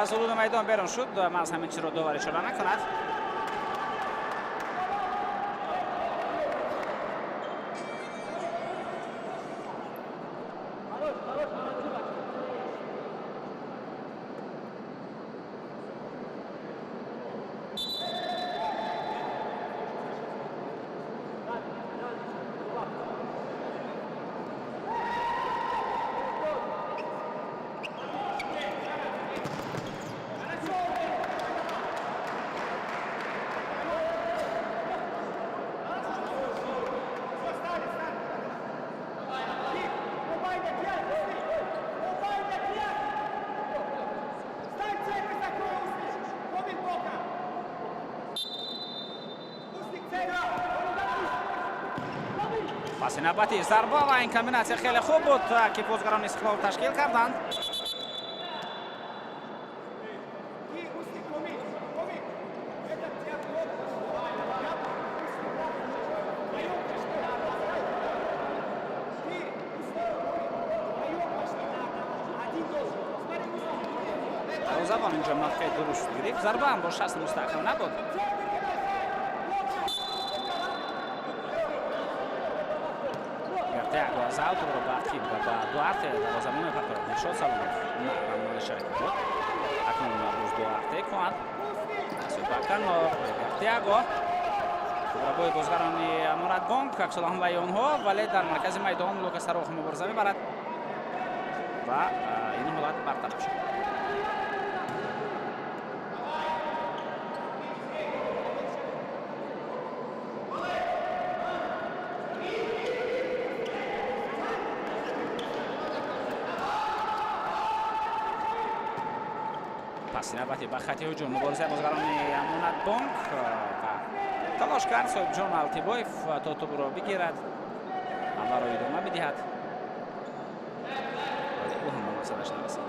Аз ҳудуди майдон берун шуд, мағз ҳамин чизро довар ишора накунад. Паси навбати зарба ва ин комбинатсия хеле хуб буд, ки бозгарони Истиқлол ташкил карданд. Дарвозабон инҷо мавқеи дуруст гирифт. Зарба ҳам бо шаст мустаҳкам набуд. Тиаго аз аут ро ба ақиб ва ба Дуарте дарвозабон мепартояд. Дилшод Саломов на Раҳмоналӣ Шарипов буд. Акнун боз Дуарте кунад. Ба канор Тиаго. Рабои бозгарони Амонатбонк аксулҳамлаи онҳо, вале дар маркази майдон Лукас Тарох мубориза мебарад ва ин ҳолат бартараф шуд. Паси навбати ба хати ҳуҷум муборизаи бозгарони Амонатбонк ва талош кард Соҳибҷон Алтибоев то тӯбро бигирад, ҳамларо идома бидиҳад, вале ӯ ҳам ба мақсадаш нарасид.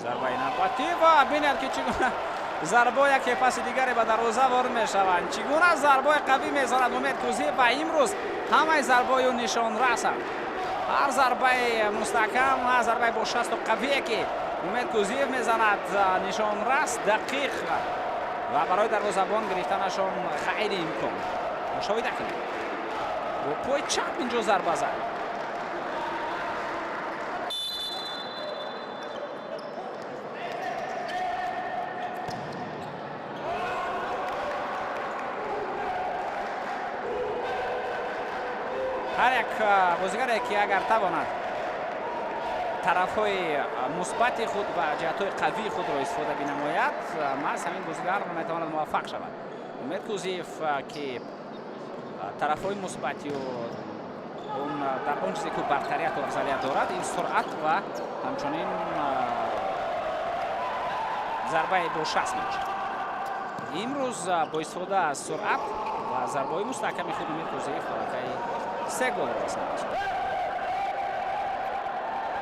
Зарбаи навбатӣ ва бинед, ки чӣ гуна зарбо яке паси дигаре ба дарвоза ворид мешаванд. Чӣ гуна зарбои қавӣ мезанад Умед Кӯзиев ва имрӯз ҳамаи зарбои ӯ нишонрасанд. Ҳар зарбаи мустаҳкам, ҳар зарбаи бо шасту қавие, ки Умед Кӯзиев мезанад, нишонрас, дақиқ ва барои дарвозабон гирифтанашон хайри имкон. Мушоҳида кунед, бо пои чап инҷо зарба зад. Ҳар як бозигаре, ки агар тавонад тарафҳои мусбати худ ва ҷиҳатҳои қавии худро истифода бинамояд, маҳз ҳамин бозигар метавонад муваффақ шавад. Умед Кӯзиев, ки тарафҳои мусбатию он дар он чизе, ки бартарияту афзалият дорад, ин суръат ва ҳамчунин зарбаи бо шаст мебошад. Имрӯз бо истифода аз суръат ва зарбаҳои мустаҳками худ Умед Кӯзиев аллакай 3 голро ба самт расонд.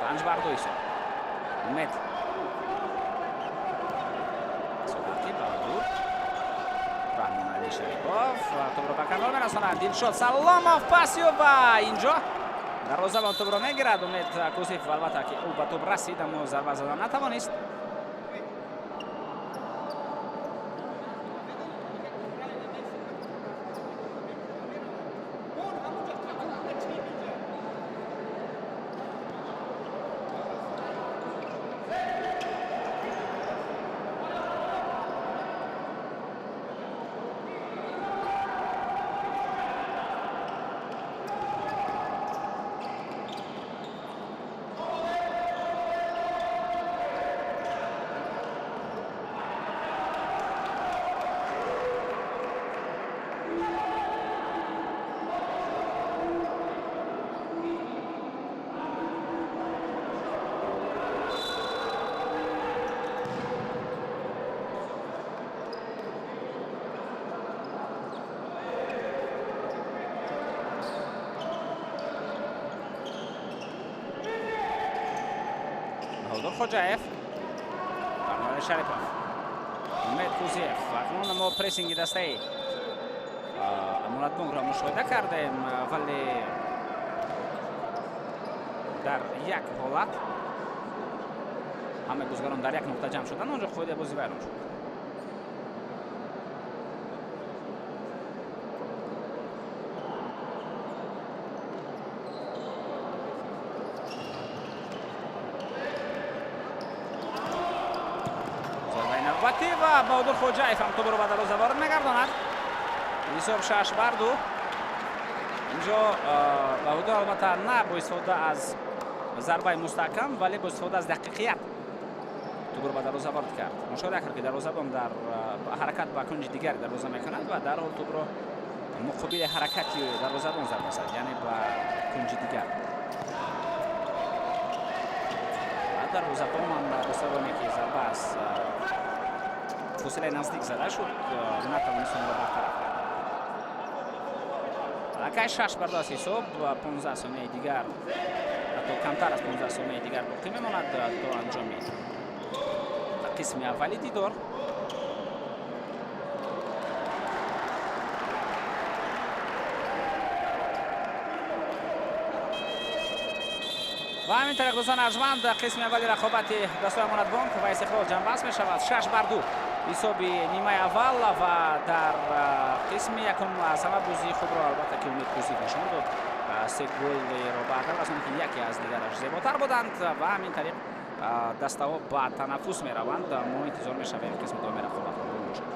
5-2 ҳисоб. Умед Соҳиб Баҳодур, Раҳмоналӣ Шарипов тӯбро ба канор мерасонад. Дилшод Саломов пасиё ва инҷо дарвозабон тӯбро мегирад. Умед Кӯзиев албатта, ки ӯ ба тӯб расид, аммо зарба задан натавонист. Баҳодур Хоҷаев, Раҳмоналӣ Шарипов, Умед Кӯзиев. Акнун мо прессинги дастаи Амонатбонкро мушоҳида кардем, вале дар як ҳолат ҳамаи бозигарон дар як нуқта ҷамъ шуданд, онҷо қоидаи бозӣ вайрон шуд. Зарбаи навбатӣ ва Баҳодур Хоҷаев ҳам тӯбро ба дарвоза ворид мегардонад. Ҳисоб 6-2. Инҷо Баҳодур албатта на бо истифода аз зарбаи мустаҳкам, вале бо истифода аз дақиқият тӯбро ба дарвоза ворид кард. Мушоҳида кард, ки дарвозабон дар ҳаракат ба кунҷи дигари дарвоза мекунад ва дарҳол тӯбро Муқобили ҳаракати дарвозабон зарба зад, яъне ба кунҷи дигар. Ва дарвозабонам ба сабабе ки зарба аз фосилаи наздик зада шуд, натавонист онро бартараф кард. Аллакай 6-2 аст ҳисоб, 15 сонияи дигар, ҳатто камтар аз 15 сонияи дигар боқӣ мемонад то анҷоми қисми аввали дидор. Ва ҳамин тариқ, дӯстони арҷманд, қисми аввали рақобати дастаи Амонатбонк ва Истиқлол ҷамъбаст мешавад. 6-2 ҳисоби нимаи аввал. Ва дар қисми якум аз ҳама бозии худро албатта ки Умед Кӯзиев нишон дод. Се голро ба ҳадаф расонд, ки яке аз дигараш зеботар буданд. Ва ҳамин тариқ дастаҳо ба танаффус мераванд. Мо интизор мешавем қисми дуюми рақобатро бошад.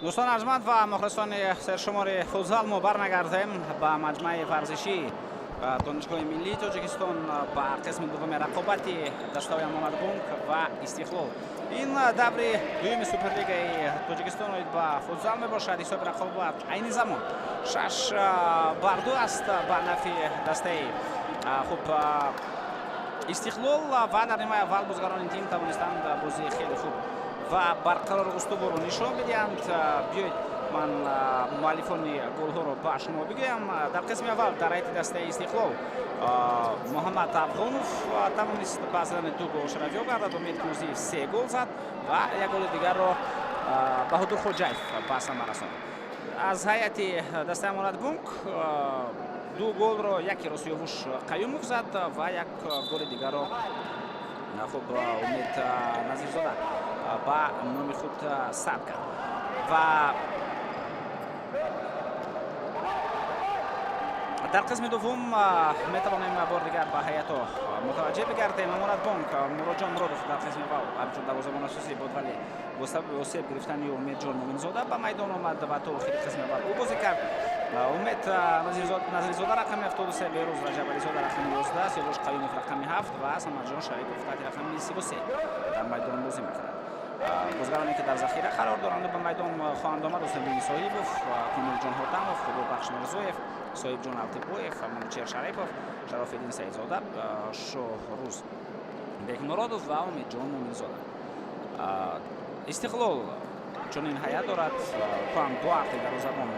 Дӯстон арҷманд ва мухлисони сершумори футзал, мо бармегардем ба маҷмӯаи варзишии Донишгоҳи миллии Тоҷикистон ба қисми дуввуми рақобати дастаҳои Амонатбонк ва Истиқлол. Ин даври дуюми Суперлигаи Тоҷикистон оид ба футзал мебошад. Ҳисоби рақобат айни замон 6-2 аст ба нафи дастаи хуб Истиқлол ва дар нимаи аввал бозигарони тим тавонистанд бозии хеле хуб ва барқарору устуворро нишон бидиҳанд. Биёед, ман муаллифони голҳоро ба шумо бигӯям. Дар қисми аввал дар ҳайати дастаи Истиқлол Муҳаммад Афғонов тавонист ба задани ду гол шарафёб гардад. Умед Кӯзиев се гол зад ва як голи дигарро Баҳодур Хоҷаев ба самар расонд. Аз ҳайати дастаи Амонатбонк ду голро якеро Сиёвуш Қаюмов зад ва як голи дигарро хуб Умед Назирзода ба номи худ сабт кард. Ва дар қисми дуввум метавонем бори дигар ба ҳайато мутаваҷҷеҳ бигардем. Амонатбонк, Муроҷон Муродов дар қисми аввал ҳамчун дарвозабон асосӣ буд, вале бо сабаби осеб гирифтани Умедҷон Муминзода ба майдон омад ва то охири қисми аввал ӯ бозӣ кард. Умед Назирзода рақами 73, Беҳрӯз Раҷабализода рақами 11, Сиёвуш Қаюмов рақами 7 ва Самадҷон Шарипов таҳти рақами 33 дар майдон бозӣ мекунад. Бозигароне ки дар захира қарор доранд ба майдон хоҳанд омад: Ҳусайниддин Соҳибов, Комилҷон Ҳотамов, Худобахш Мирзоев, Соҳибҷон Алтибоев, Манучер Шарипов, Шарофиддин Саидзода, Шоҳрӯз Бекмуродов ва Умедҷон Муминзода. Истиқлол чунин ҳайат дорад: Хуан Дуарте дарвозабон,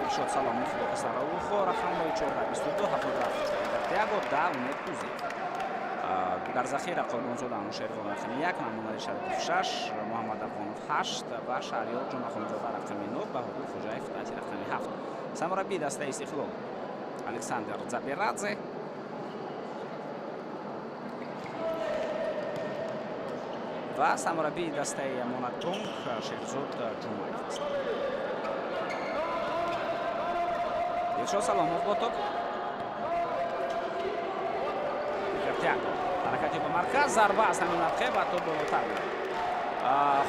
Иршод Саломов, Лукас Араухо рақамҳои 14, 22, 77 Тиаго, 10 Умед Кузиев. Дар захира Қурбонзода Анушервон рақами 1, Мамоналӣ Шарипов 6, Муҳаммад Афғонов 8 ва Шаҳриёр Ҷумъахунзода рақами 9, Баҳодур Хоҷаев таҳти рақами 7. Сармураббии дастаи Истиқлол Александр Забирадзе ва сармураббии дастаи Амонатбонк Шерзод Ҷумаев аст. Иршод Саломов бо топ. Тиаго ҳаракати ба марказ, зарба аз ҳамин мавқеъ ва топ болотар меравад.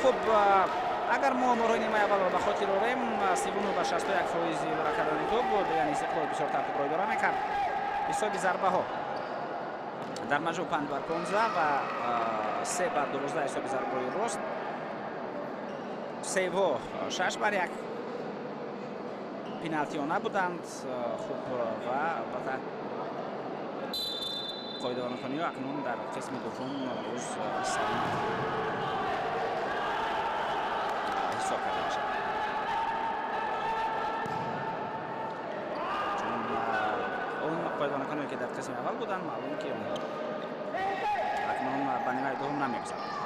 Хуб, агар мо оморҳои нимаи аввалро ба хотир орем, 39 ба 61% идора кардани топ буд, яъне Истиқлол бисёртар топро идора мекард. Ҳисоби зарбаҳо дар маҷмӯъ 5 бар 15 ва 3 бар 12 ҳисоби зарбаҳои рост, сейвҳо 6 бар 1, пеналтиҳо набуданд. Хуб, ва албатта қоидавайронкуниҳо акнун дар қисми дуввум боз сари ҳисоб карда мешавад, чун он қоидавайронкуниҳое ки дар қисми аввал буданд, маълум ки онҳо акнун ба нимаи дуввум намегузаранд.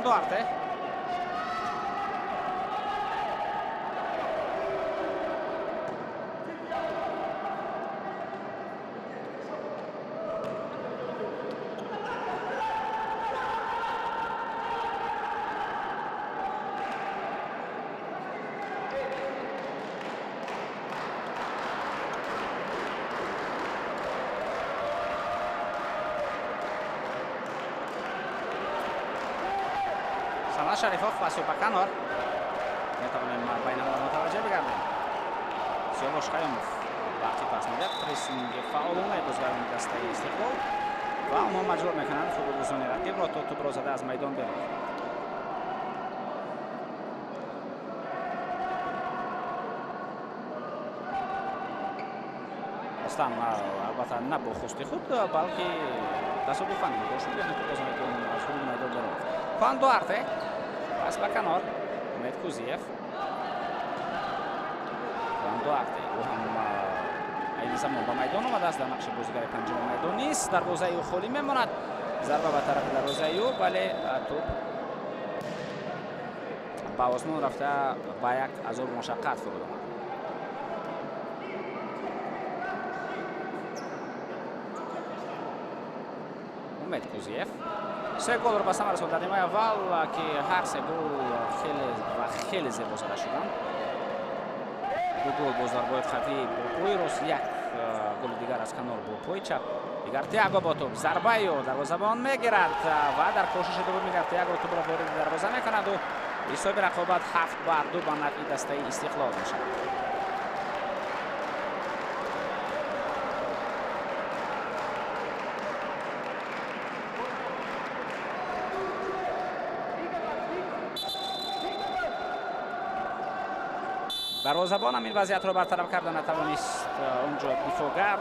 Duarte. Самад Шарифов пасу ба канор. Метавонем ба ин амал мутаваҷҷеҳ бигардем. Сиёвуш Қаюмов ба ақиб пас медиҳад. Прессинги фаъолонаи бозигарони дастаи Истиқлол ва онҳо маҷбур мекунанд футболбозони рақибро то тӯбро зада аз майдон берун кунанд. Аслан, албатта, на бо хости худ, балки тасодуфан ин гол шуд, яъне тӯб аз ҳудуди майдон берун рафт. Хуан Дуарте пас ба канор, Умед Кузиев. Хуан Дуарте ӯ ҳам айни замон ба майдон омадааст, дар нақши бозигари панҷуми майдон нест. Дарвозаи ӯ холӣ мемонад. Зарба ба тарафи дарвозаи ӯ, вале тӯб ба осмон рафта, ба як азобу машаққат фуруд омад. Умед Кузиев се голро ба самар расонд дар нимаи аввал, ки ҳар се гол хеле ва хеле зебо зада шуданд. Ду гол бо зарбаи қавӣ бо пои рост, як голи дигар аз канор бо пои чап. Дигар Тиаго бо тӯб, зарбаи ӯ дарвозабон мегирад ва дар кӯшиши дуввум дигар Тиаго тӯбро вориди дарвоза мекунаду ҳисоби рақобат 7-2 ба нафъи дастаи Истиқлол мешавад. Дарвозабонам ин вазъиятро бартараф карда натавонист. Онҷо дифоъгар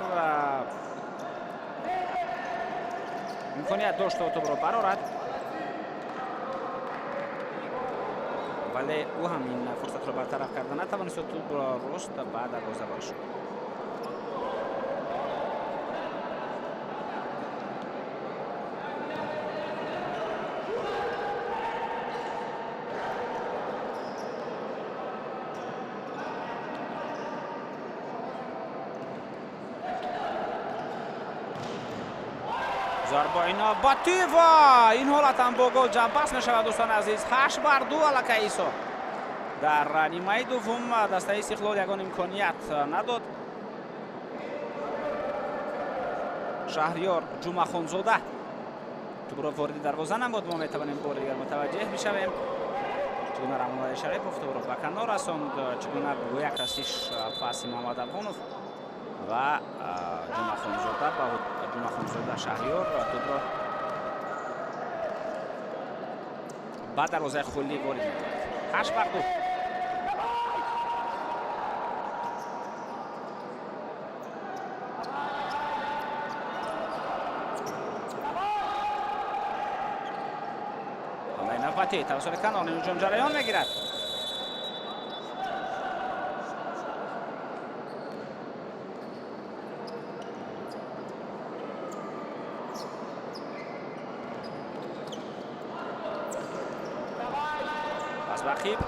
имконият дошт то тӯбро барорад, вале ӯ ҳам ин фурсатро бартараф карда натавонист, тӯбро рост ба дарвоза ворид шуд. Зарбаи навбатӣ ва ин ҳолат ҳам бо гол ҷамъбаст мешавад, дӯстони азиз. 8-2 аллакай ҳисоб. Дар нимаи дуввум дастаи Истиқлол ягон имконият надод. Шаҳриёр Ҷумъахонзода тӯбро вориди дарвоза намуд. Мо метавонем бори дигар мутаваҷҷеҳ бишавем, чӣ гуна Рамоналӣ Шарипов тӯбро ба канор расонд, чӣ гуна бо як расиш паси Муҳаммад Афғонов ва Ҷумъахонзода ба Ҷумъахонзода Шаҳриёр тӯбро ба дарвозаи холӣ ворид мекунад. 8-2. Ҳамлаи навбатӣ тавассути канор ҳуҷум ҷараён мегирад. Рақиб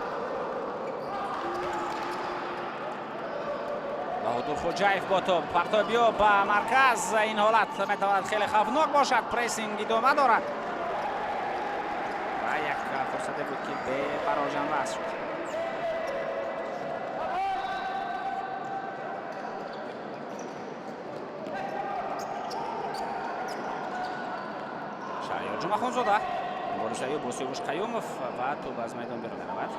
Баҳодур Хоҷаев бо тӯб партобиё ба марказ. Ин ҳолат метавонад хеле хавфнок бошад. Прессинг идома дорад ва як фурсате буд, ки бебарор ҷамъбаст шуд. Шаҳриёр Ҷумъахонзода муборизаи бо Сиёвуш Қаюмов ва тӯб аз майдон берун меравад.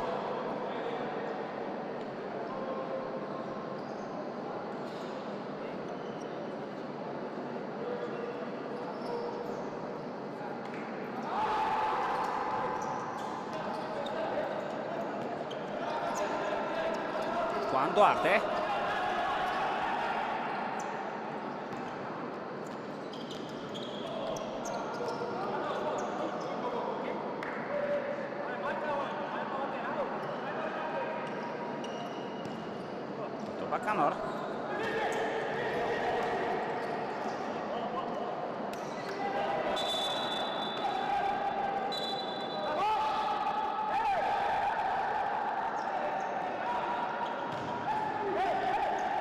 Juan Duarte. Ба канор.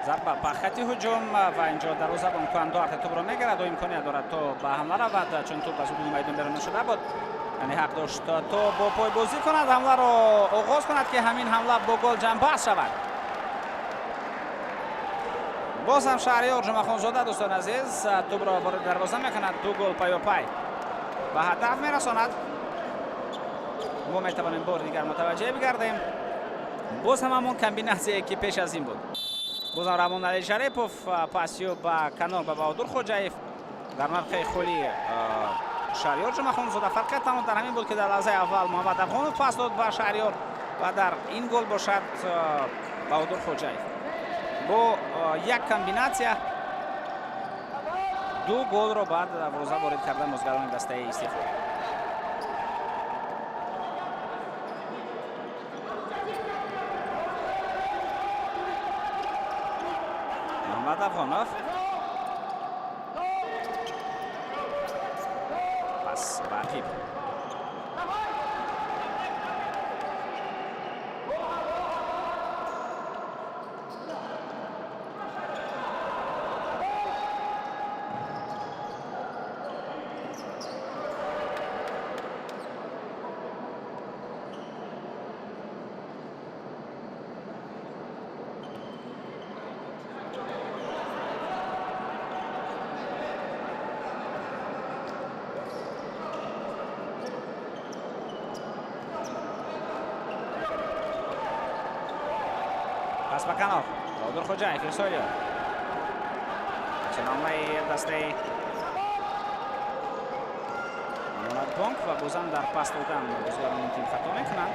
Зарба ба хати ҳуҷум ва инҷо дарвозабон Хуан Дуарте тӯбро мегирад. Ӯ имконият дорад то ба ҳамла равад, чун тӯб аз ҳудуди майдон берун нашуда буд. Яъне ҳақ дошт то бо пой бозӣ кунад, ҳамларо оғоз кунад, ки ҳамин ҳамла бо гол ҷамъбаст шавад. Боз ҳам Шаҳриёр Ҷумъахонзода, дӯстони азиз, тӯбро ворид дарвоза мекунад. Ду гол паёпай ба ҳадаф мерасонад. Мо метавонем бори дигар мутаваҷҷеҳ бигардем. Боз ҳам ҳамон комбинатсие, ки пеш аз ин буд. Боз ҳам Рамоналӣ Шарипов пасиё ба канор ба Баҳодур Хоҷаев дар мавқеи холӣ Шаҳриёр Ҷумъахонзода. Фарқият танҳо дар ҳамин буд, ки дар лаҳзаи аввал Муҳаммад Афғонов пас дод ба Шаҳриёр ва дар ин гол бошад Баҳодур Хоҷаев. Бо як комбинатсия ду голро ба дарвоза ворид карда мозгарони дастаи Истиқлол. Муҳаммад Афғонов пас ба ақиб. Пас ба канор. Баҳодур Хоҷаев ирсолиё. Ҳамлаи дастаи Амонатбонк ва бозам дар пас додан бозигарони ин тим хато мекунанд.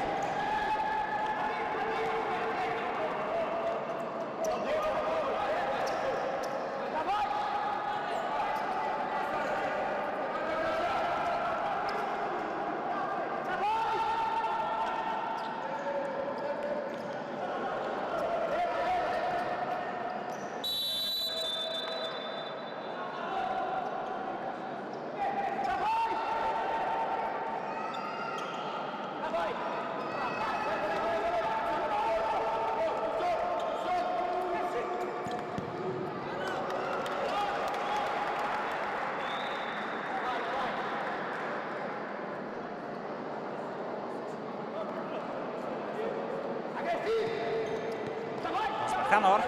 Канор.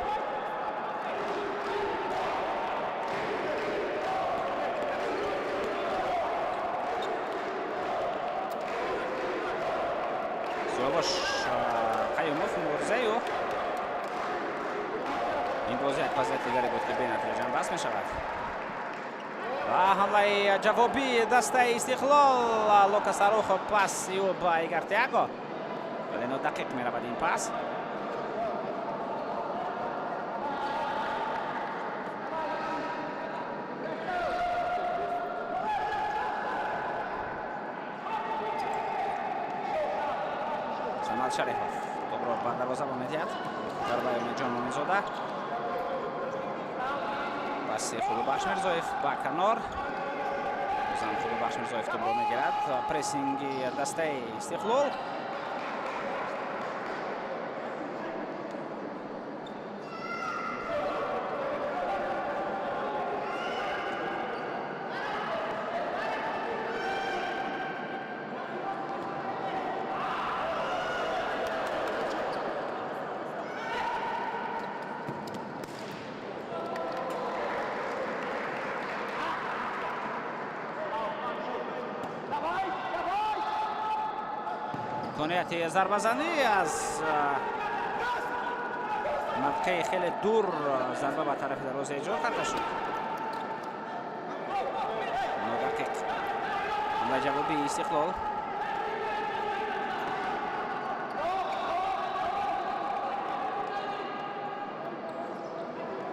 Сиёвуш Қаюмов муборизаю. Ин бозӣ як вазъияти дигаре буд, ки бенатиҷа ҷамъбаст мешавад. Ва ҳамлаи ҷавобии дастаи Истиқлол. Лукас Арухо паси ӯ ба Игар Тиаго, вале нодақиқ меравад ин пас. Самад Шарифов топро ба дарвозабон медиҳад. Зарбаи Умедҷон Муминзода. Паси Худобахш Мирзоев ба канор. Бозам Худобахш Мирзоев топро мегирад. Прессинги дастаи Истиқлол. Имконияти зарбазанӣ аз мавқеи хеле дур зарба ба тарафи дарвоза иҷро карда шуд. Нодақиқ ҳамлаи ҷавобии Истиқлол.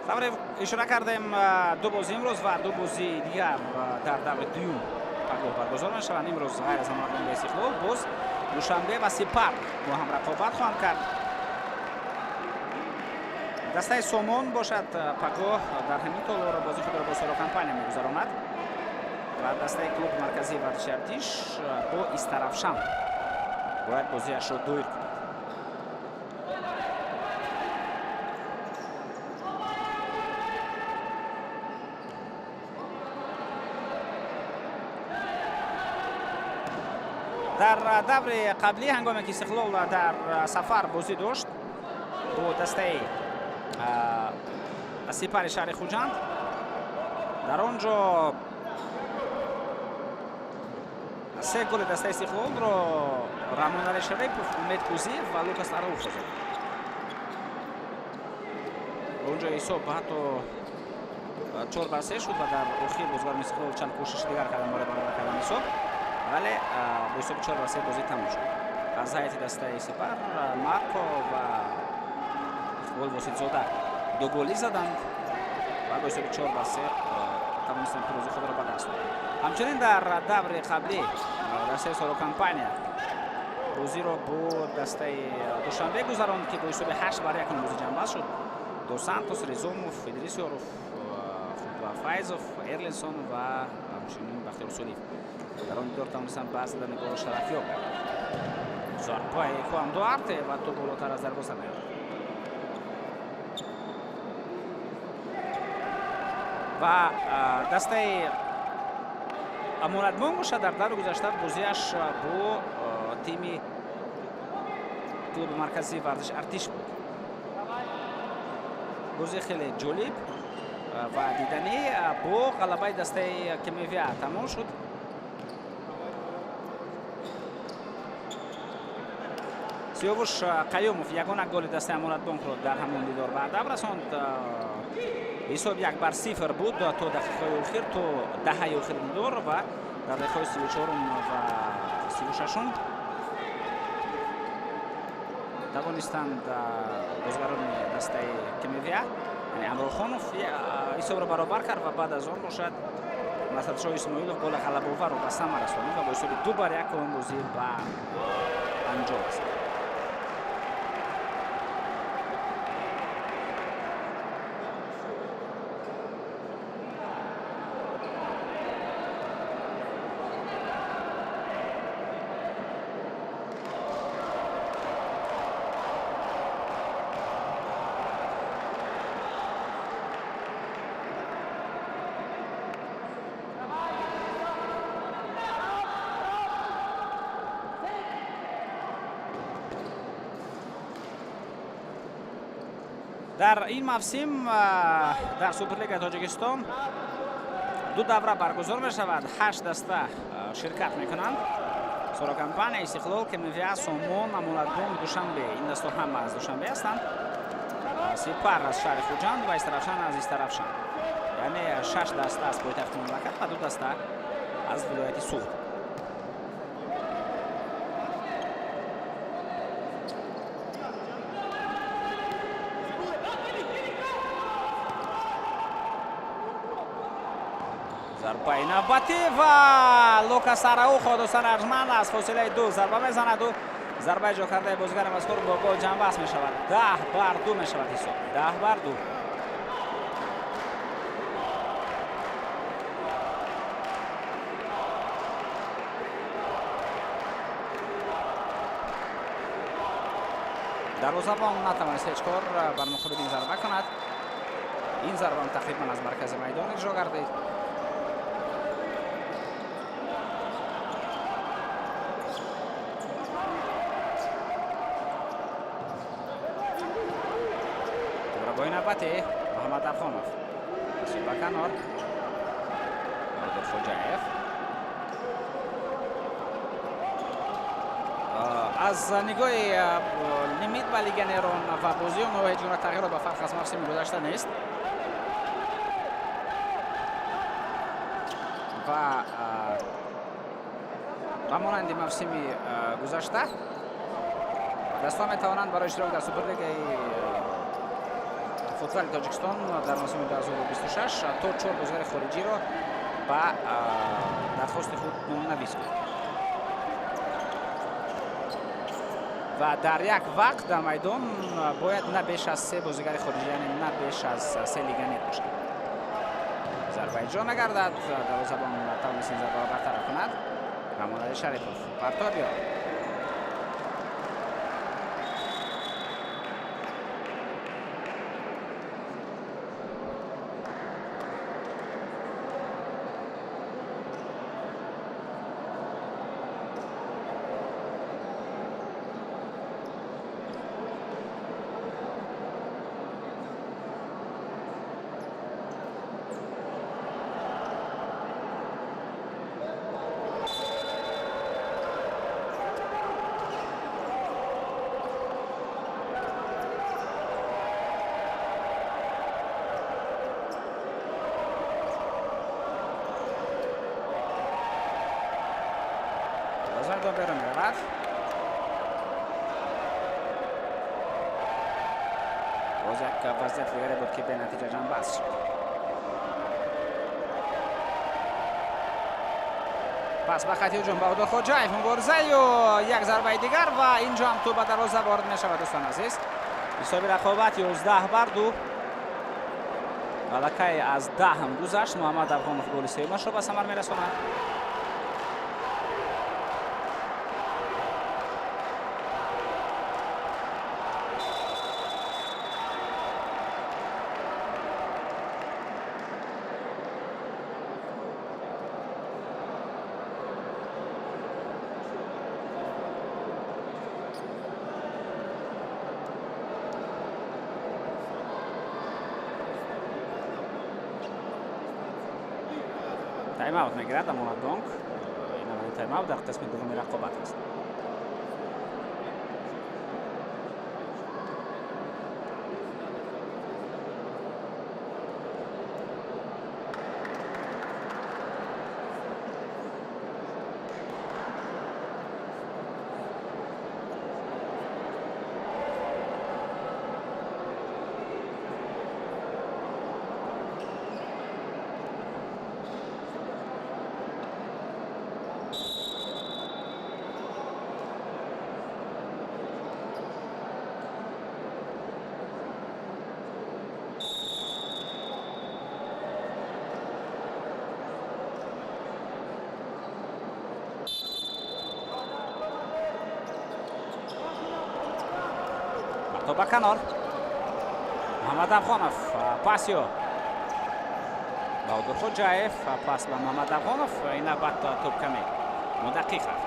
Тавре ишора кардем, ду бозӣ имрӯз ва ду бозии дигар дар даври дуюм пагоҳ баргузор мешаванд. Имрӯз ғайр аз Амонатбонк Истиқлол боз Душанбе ва Сипар бо ҳам рақобат хоҳанд кард. Дастаи Сомон бошад пагоҳ дар ҳамин толор бозии худро бо Соро компания мегузаронад ва дастаи клуби марказии варзиши Артиш бо Истаравшан бояд бозиашро доир кунад. Дар даври қаблӣ, ҳангоме ки Истиқлол дар сафар бозӣ дошт бо дастаи Сипари шаҳри Хуҷанд, дар он ҷо се голи дастаи Истиқлолро Рамонали Шарипов, Умед Кузиев ва Лукас Аруф зад. Он ҷо ҳисоб ҳатто 4-3 шуд ва дар охир бозигарони Истиқлол чанд кӯшиши дигар карданд барои баробар кардани ҳисоб, вале бо ҳисоби 4-3 бозӣ тамом шуд. Аз ҳайати дастаи Сипар Марко ва Иқбол Воситзода ду голӣ заданд ва бо ҳисоби 4-3 тавонистанд пирӯзии худро ба даст оранд. Ҳамчунин дар даври қаблӣ дастаи Соро компания бозиро бо дастаи Душанбе гузаронд, ки бо ҳисоби 8-1 бозӣ ҷамъбаст шуд. До Сантос, Резомов, Идрис Ёров, Файзов, Эрлинсон ва ҳамчунин Бахтиёр Солиев дар он дидор тавонистанд ба задани гол шарафёб гарданд. Зарбаи Хуан Дуарте ва топ болотар аз дарвоза меояд. Ва дастаи Амонатбонк бошад дар даври гузашта бозиаш бо тими клуби марказии варзиши Артиш буд. Бозии хеле ҷолиб ва диданӣ бо ғалабаи дастаи Кемевия тамом шуд. Сиёвуш Қаюмов ягона голи дастаи Амонатбонкро дар ҳамон дидор ба адаб расонд. Ҳисоб 1-0 буд то дақиқаҳои охир, то даҳаи охири дидор ва дар дақиқаҳои 34 ва 36 тавонистанд бозигарони дастаи Кемевия, яъне Амрохонов ҳисобро баробар кард ва баъд аз он бошад Насратшоҳ Исмоилов голи ғалабоварро ба самар расонид ва бо ҳисоби 2-1 он бозӣ ба анҷом расид. Дар ин мавсим дар Суперлигаи Тоҷикистон ду давра баргузор мешавад. 8 даста ширкат мекунанд. Сорокомпания, Истиқлол, Кемевия, Сомон, Амонатбонк, Душанбе. Ин дастҳо ҳама аз Душанбе ҳастанд. Сипар аз шаҳри Хуҷанд ва Истаравшан аз Истаравшан. Яъне 6 даста аз пойтахти мамлакат ва 2 даста аз вилояти Суғд. Зарбаи навбатӣ ва Лукас Араухо, дӯстони арҷманд, аз фосилаи 2 зарба мезанаду зарбаи ҷо кардаи бозигари мазкур бо гол ҷамъбаст мешавад. 10-2 мешавад ҳисоб. 10-2. Дарвозабон натавонист ҳеҷ кор бар муқобили ин зарба кунад. Ин зарбам тақрибан аз маркази майдон иҷро гардид. Бой навбатӣ Муҳаммад Афғонов. Ба канор. Баҳодур Хоҷаев. Аз нигоҳи лимит ба легионерон ва бозии онҳо ҳеҷ гуна тағйирот ба фарқ аз мавсими гузашта нест. Ва ба монанди мавсими гузашта дастҳо метавонанд барои иштирок дар Суперлигаи футзали Тоҷикистон дар мавсими 2026 то 4 бозигари хориҷиро ба дархости худ номнавис кунанд. Ва дар як вақт дар майдон бояд на беш аз 3 бозигари хориҷӣ, яъне на беш аз 3 легионер бошад. Зарба иҷро нагардад, дарвозабон тавонист ин зарбаро бартараф кунад. Рамонали Шарипов партобиё. Берун меравад. Боз як вазъияти дигаре буд, ки бенатиҷа ҷамъбаст шуд. Пас ба хати ҳуҷум Баҳодур Хоҷаев муборизаю як зарбаи дигар ва инҷо ҳам тӯб ба дарвоза ворид мешавад, дӯстони азиз. Ҳисоби рақобат 11-2. Аллакай аз 10 ҳам гузашт. Муҳаммад Афғонов голи сеюмашро ба самар мерасонад. Тайм-аут мегирад Амонатбонк. Ин аввалин тайм-аут дар қисми дуввуми рақобат аст. Ба канор Муҳаммад Афғонов, пасиё Баҳодур Хоҷаев, пас ба Муҳаммад Афғонов. Ин навбат топ каме нодақиқ рафт.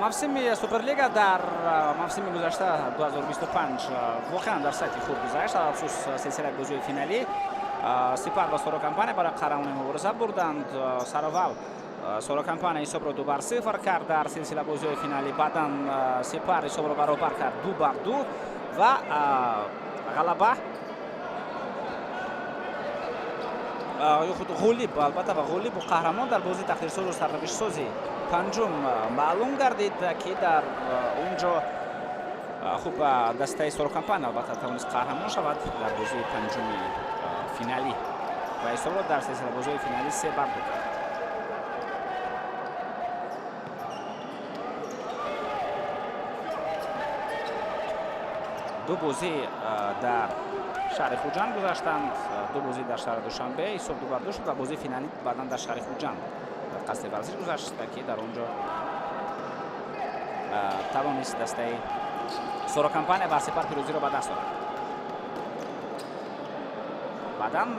Мавсими Суперлига дар мавсими гузашта 2025 воқеан дар сатҳи хуб гузашт. Алалхусус силсилаи бозиҳои финалӣ. Сипар ва Соро Компания барои қаҳрамонӣ мубориза бурданд. Сараввал Соро Компания ҳисобро 2-0 кард дар силсила бозиҳои финалӣ. Баъдан Сипар ҳисобро баробар кард 2-2 ва ғалаба ё худ ғолиб, албатта, ва ғолибу қаҳрамон дар бозии тақдирсозу сарнавиштсози панҷум маълум гардид, ки дар он ҷо хуб дастаи Соро Компания албатта тавонист қаҳрамон шавад дар бозии панҷуми финалӣ ва ҳисобро дар силсила бозиҳои финалӣ 3-2 кард. Ду бозӣ дар шаҳри Хуҷанд гузаштанд, ду бозӣ дар шаҳри Душанбе, ҳисоб 2-2 шуд ва бозии финалӣ баъдан дар шаҳри Хуҷанд дар қасри варзиш гузашт, ки дар он ҷо тавонист дастаи Соро Компания бар Сипар пирӯзиро ба даст орад. Баъдан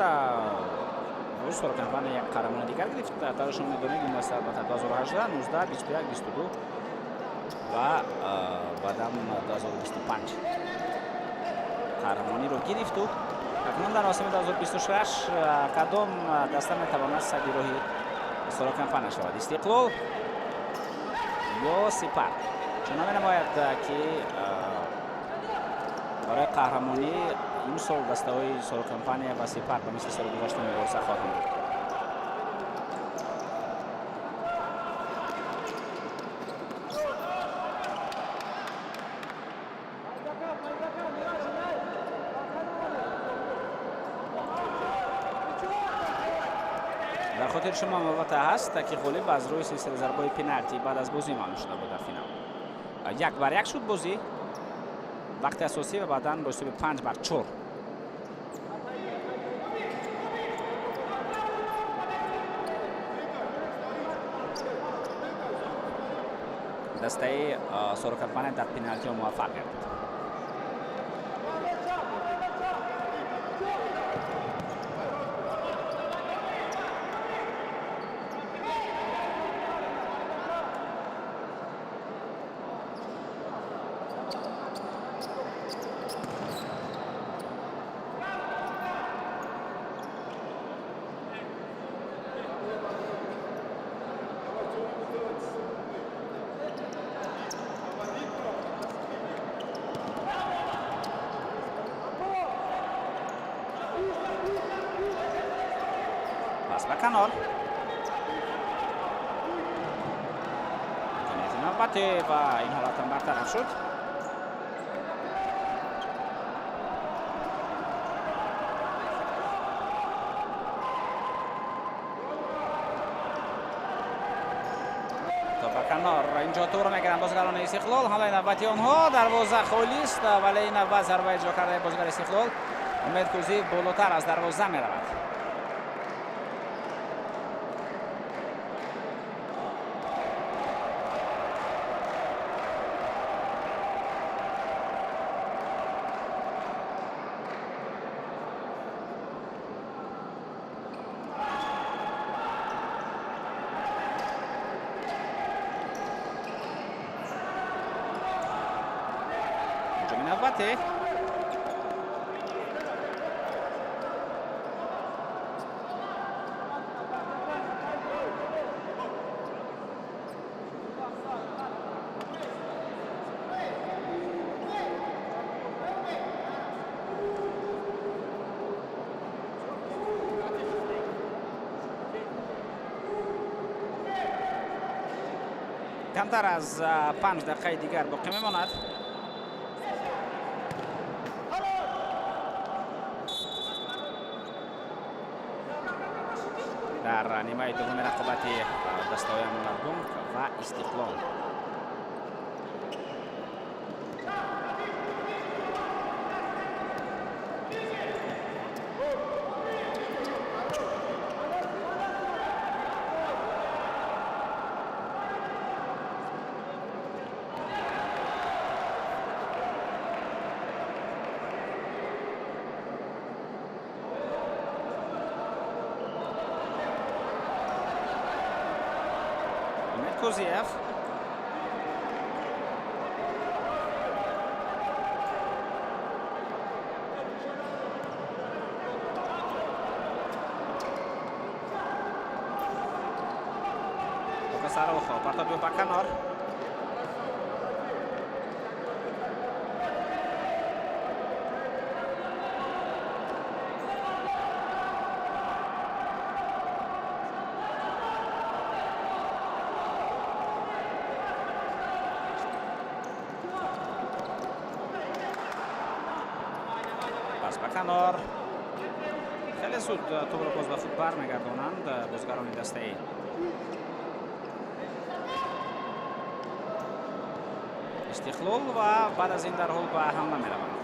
боз Соро Компания як қаҳрамони дигар гирифт. Тавре шумо медонед, ин даста албатта 2018, 19, 21, 22 ва баъдан 2025 қаҳрамониро гирифту акнун дар мавсими 2026 кадом даста метавонад сади роҳи Соро Компания шавад? Истиқлол ё Сипар? Чунон менамояд, ки барои қаҳрамонӣ имсол дастаҳои Соро Компания ва Сипар ба мисли соли гузашта мубориза хоҳанд бурд. Дар хотири шумо албатта ҳаст, ки ғолиб аз рӯи силсила зарбаҳои пеналти баъд аз бозӣ маълум шуда буд. Дар финал 1-1 шуд бозӣ вақти асосӣ ва баъдан бо ҳисоби 5-4 дастаи Соро Компания дар пеналтиҳо муваффақ гардид. Пас ба канор, имконияти навбатӣ ва ин ҳолатам бартараф шуд. То ба канор, инҷо тӯбро мегиранд бозигарони Истиқлол. Ҳамлаи навбати онҳо, дарвоза холист, вале ин навбат зарба иҷро кардаи бозигари Истиқлол Умед Кӯзиев болотар аз дарвоза меравад. Ҳуҷуми навбатӣ, камтар аз 5 дақиқаи дигар боқӣ мемонад. Дар нимаи дуввуми рақобати дастаҳои Амонатбонк ва Истиқлол. Кузиев. Лукас Арухо партоб ба канор. Пас ба канор. Хеле зуд тӯбро боз ба худ бармегардонанд бозигарони дастаи Истиқлол ва баъд аз ин дарҳол ба ҳамла мераванд.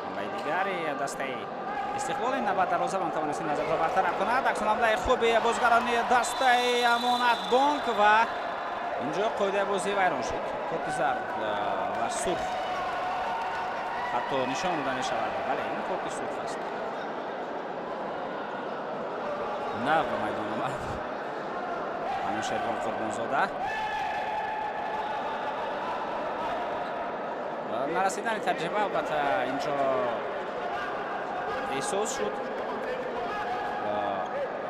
Ҳамлаи дигари дастаи Истиқлол ин навбат дарвозабон тавонист ин назарро бартараф кунад. Аксулҳамлаи хуби бозигарони дастаи Амонатбонк ва инҷо қоидаи бозӣ вайрон шуд. Корти зард ва сурх ҳатто нишон дода мешавад. Бале, ин корти сурх аст. Нав ба майдон омад Анушервон Қурбонзода. Нарасидани таҷриба албатта инҷо эҳсос шуд.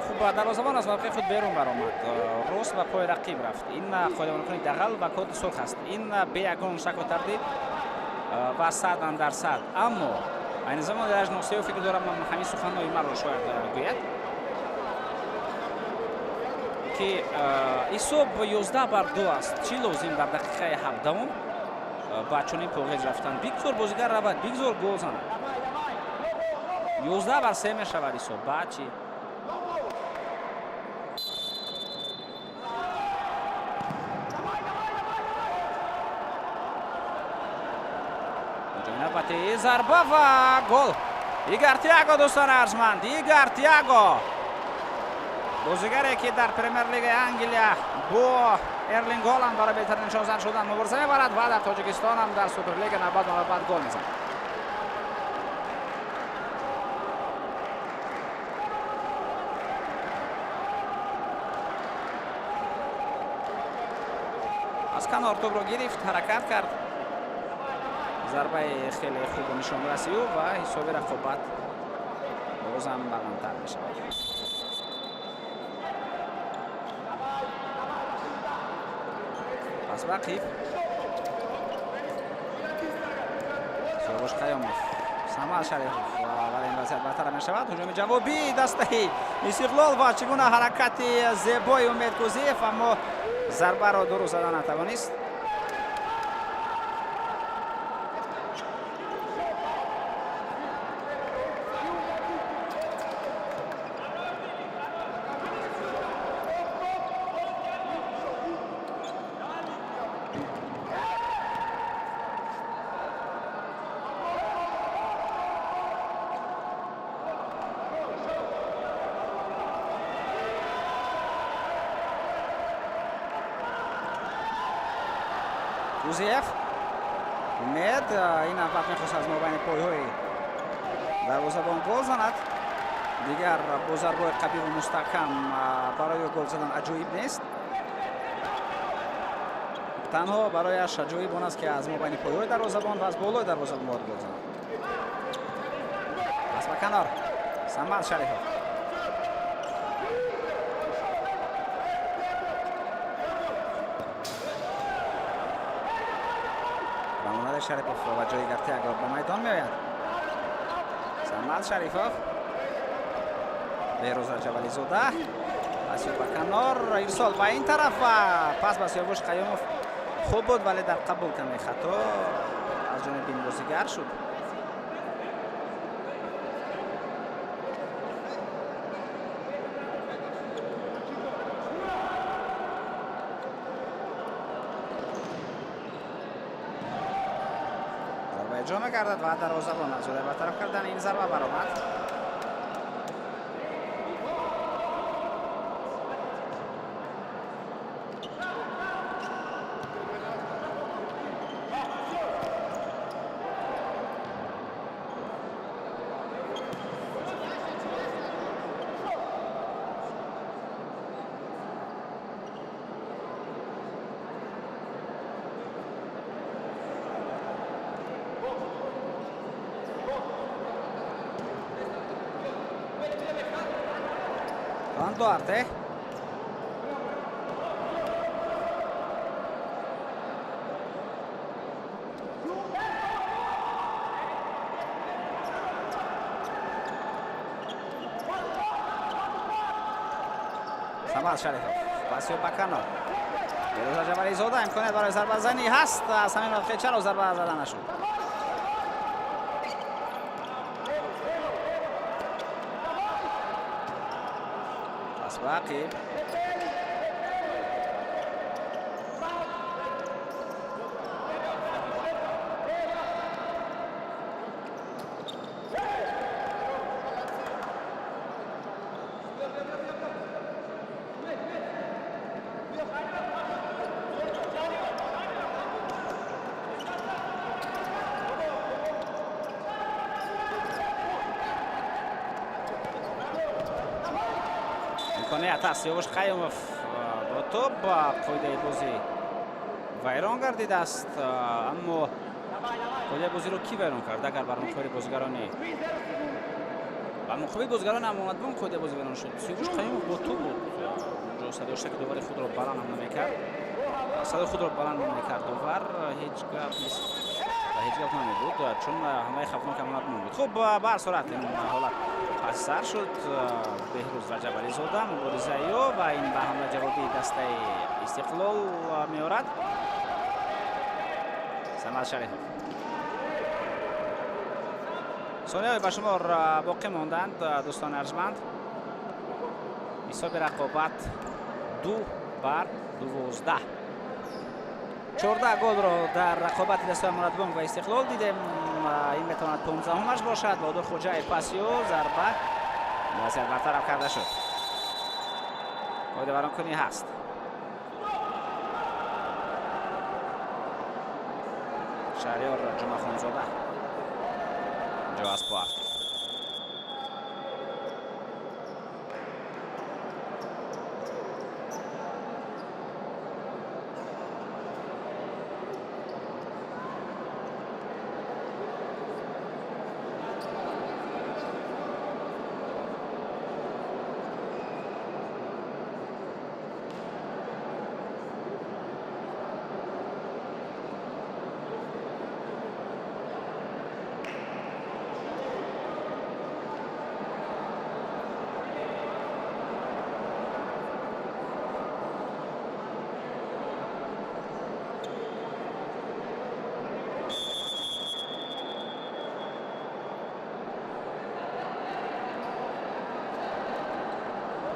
Хуб, дарвозабон аз мавқеи худ берун баромад, рост ба пои рақиб рафт. Ин қоидавайронкунии дағал ва корти сурх аст. Ин бе ягон шаку тардид ва 100%. Аммо айни замон Эраҷ Носеев фикр дорам ҳамин суханҳои маро шояд гӯяд, ки ҳисоб 11-2 аст. Чӣ лозим дар дақиқаи 17 ба чунин поғез рафтан? Бигзор бозигар равад, бигзор гол занад. 11-3 мешавад ҳисоб. Баъд чӣ? Навбати зарба ва гол. Игар Тиаго, дӯстони арҷманд, Игар Тиаго, бозигаре ки дар Премер-лигаи Англия бо Эрлинг Голанд барои беҳтарин нишонзан шудан мубориза мебарад ва дар Тоҷикистон ҳам дар Суперлига навбат ба навбат гол мезанад. Аз канор тӯбро гирифт, ҳаракат кард. Зарбаи хеле хубу нишонраси ӯ ва ҳисоби рақобат бозам баландтар мешавад. Пас ба қиф Сиёвуш Қаёмов, Самад Шарифов ва ин вазъият бартараф мешавад. Ҳуҷуми ҷавобии дастаи Истиқлол ва чӣ гуна ҳаракати зебои Умед Кузиев, аммо зарбаро дуруст зада натавонист. Кузиев, Умед ин навбат мехост аз мобайни пойҳои дарвозабон гол занад. Дигар бо зарбаҳои қавиву мустаҳкам барои гол задан аҷоиб нест. Танҳо барояш аҷоиб он аст, ки аз мобайни пойҳои дарвозабон ва аз болои дарвозабон бояд гол занад. Пас ба канор Самад Шарифов. Шарипов ва ҷои Игар Тиаго ба майдон меояд. Самад Шарифов, Беҳрӯз Раҷабализода, паси ба канор, ирсол ба ин тараф ва пас ба Сиёвуш Қаёмов хуб буд, вале дар қабул каме хато аз ҷониби ин бозигар шуд. Иҷро мегардад ва дарвозабон аз ҷои бартараф кардан ин зарба баромад. Алан Дуарте. Самад Шарифов. Паси ба канор. Беҳрӯз Раҷабализода имконият барои зарбазанӣ ҳаст. Аз ҳамин мавқеъ чаро зарба зада нашуд? Пас ба ақиб. Имконият аст. Сиёвуш Қаюмов бо тӯб қоидаи бозӣ вайрон гардидааст, аммо қоидаи бозиро кӣ вайрон кард? Агар бар муқобили бозигарони бар муқобили бозигарони Амонатбонк қоидаи бозӣ вайрон шуд. Сиёвуш Қаюмов бо тӯб буд. Онҷо садои дошта ки довари худро баланд ҳам намекард. Садои худро баланд намекард довар, ҳеҷ гап нест ва ҳеҷ гап намебуд, чун ҳамлаи хавфнок Амонатбонк буд. Хуб, ба ҳар сурат ин ҳолат пас сар шуд. Беҳрӯз Раҷабализода муборизаи ӯ ва ин ба ҳамла ҷавобии дастаи Истиқлол меорад. Самад Шарифов. Сонияҳои ба шумор боқӣ монданд, дӯстони арҷманд. Ҳисоби рақобат 2-12. 14 голро дар рақобати дастаи Амонатбонк ва Истиқлол дидем. Ин метавонад 15-умаш бошад. Баҳодур Хоҷаев паси ӯ зарба вазъият бартараф карда шуд. Қоидавайронкунӣ ҳаст. Шаҳриёр Ҷумъахонзода инҷо аз по афтид.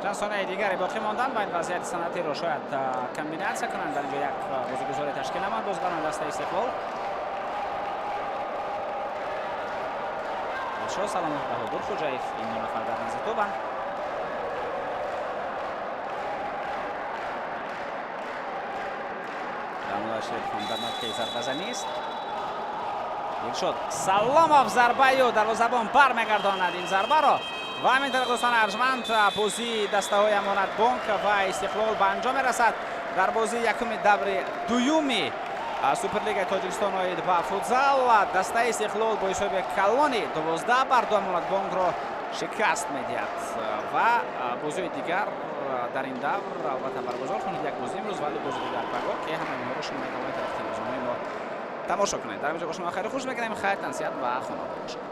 Чанд сонияи дигаре боқӣ монданд ва ин вазъияти санъатиро шояд комбинатсия кунанд. Дар инҷо як бозигузорӣ ташкил намояд бозигарони дастаи Истиқлол. Дилшод Саломов, Баҳодур Хоҷаев, ин ду нафар дар назди тӯбанд. Дамулла Шерифхон дар мавқеи зарбазанӣ аст. Дилшод Саломов зарбаю дарвозабон бармегардонад ин зарбаро. Ва ҳамин тариқ, дӯстони арҷманд, бозии дастаҳои Амонатбонк ва Истиқлол ба анҷом мерасад. Дар бозии якуми даври дуюми Суперлигаи Тоҷикистон оид ба футзал дастаи Истиқлол бо ҳисоби калони 12-2 Амонатбонкро шикаст медиҳад ва бозиҳои дигар дар ин давр албатта баргузор хоҳанд як бозӣ имрӯз ва ду бозии дигар пагоҳ, ки ҳамаи инҳоро шумо метавонед тариқи телевизионҳои мо тамошо кунед. Дар инҷо бо шумо хайру хуш мекунем. Хайр, тансиҳат ва хонобод бошед.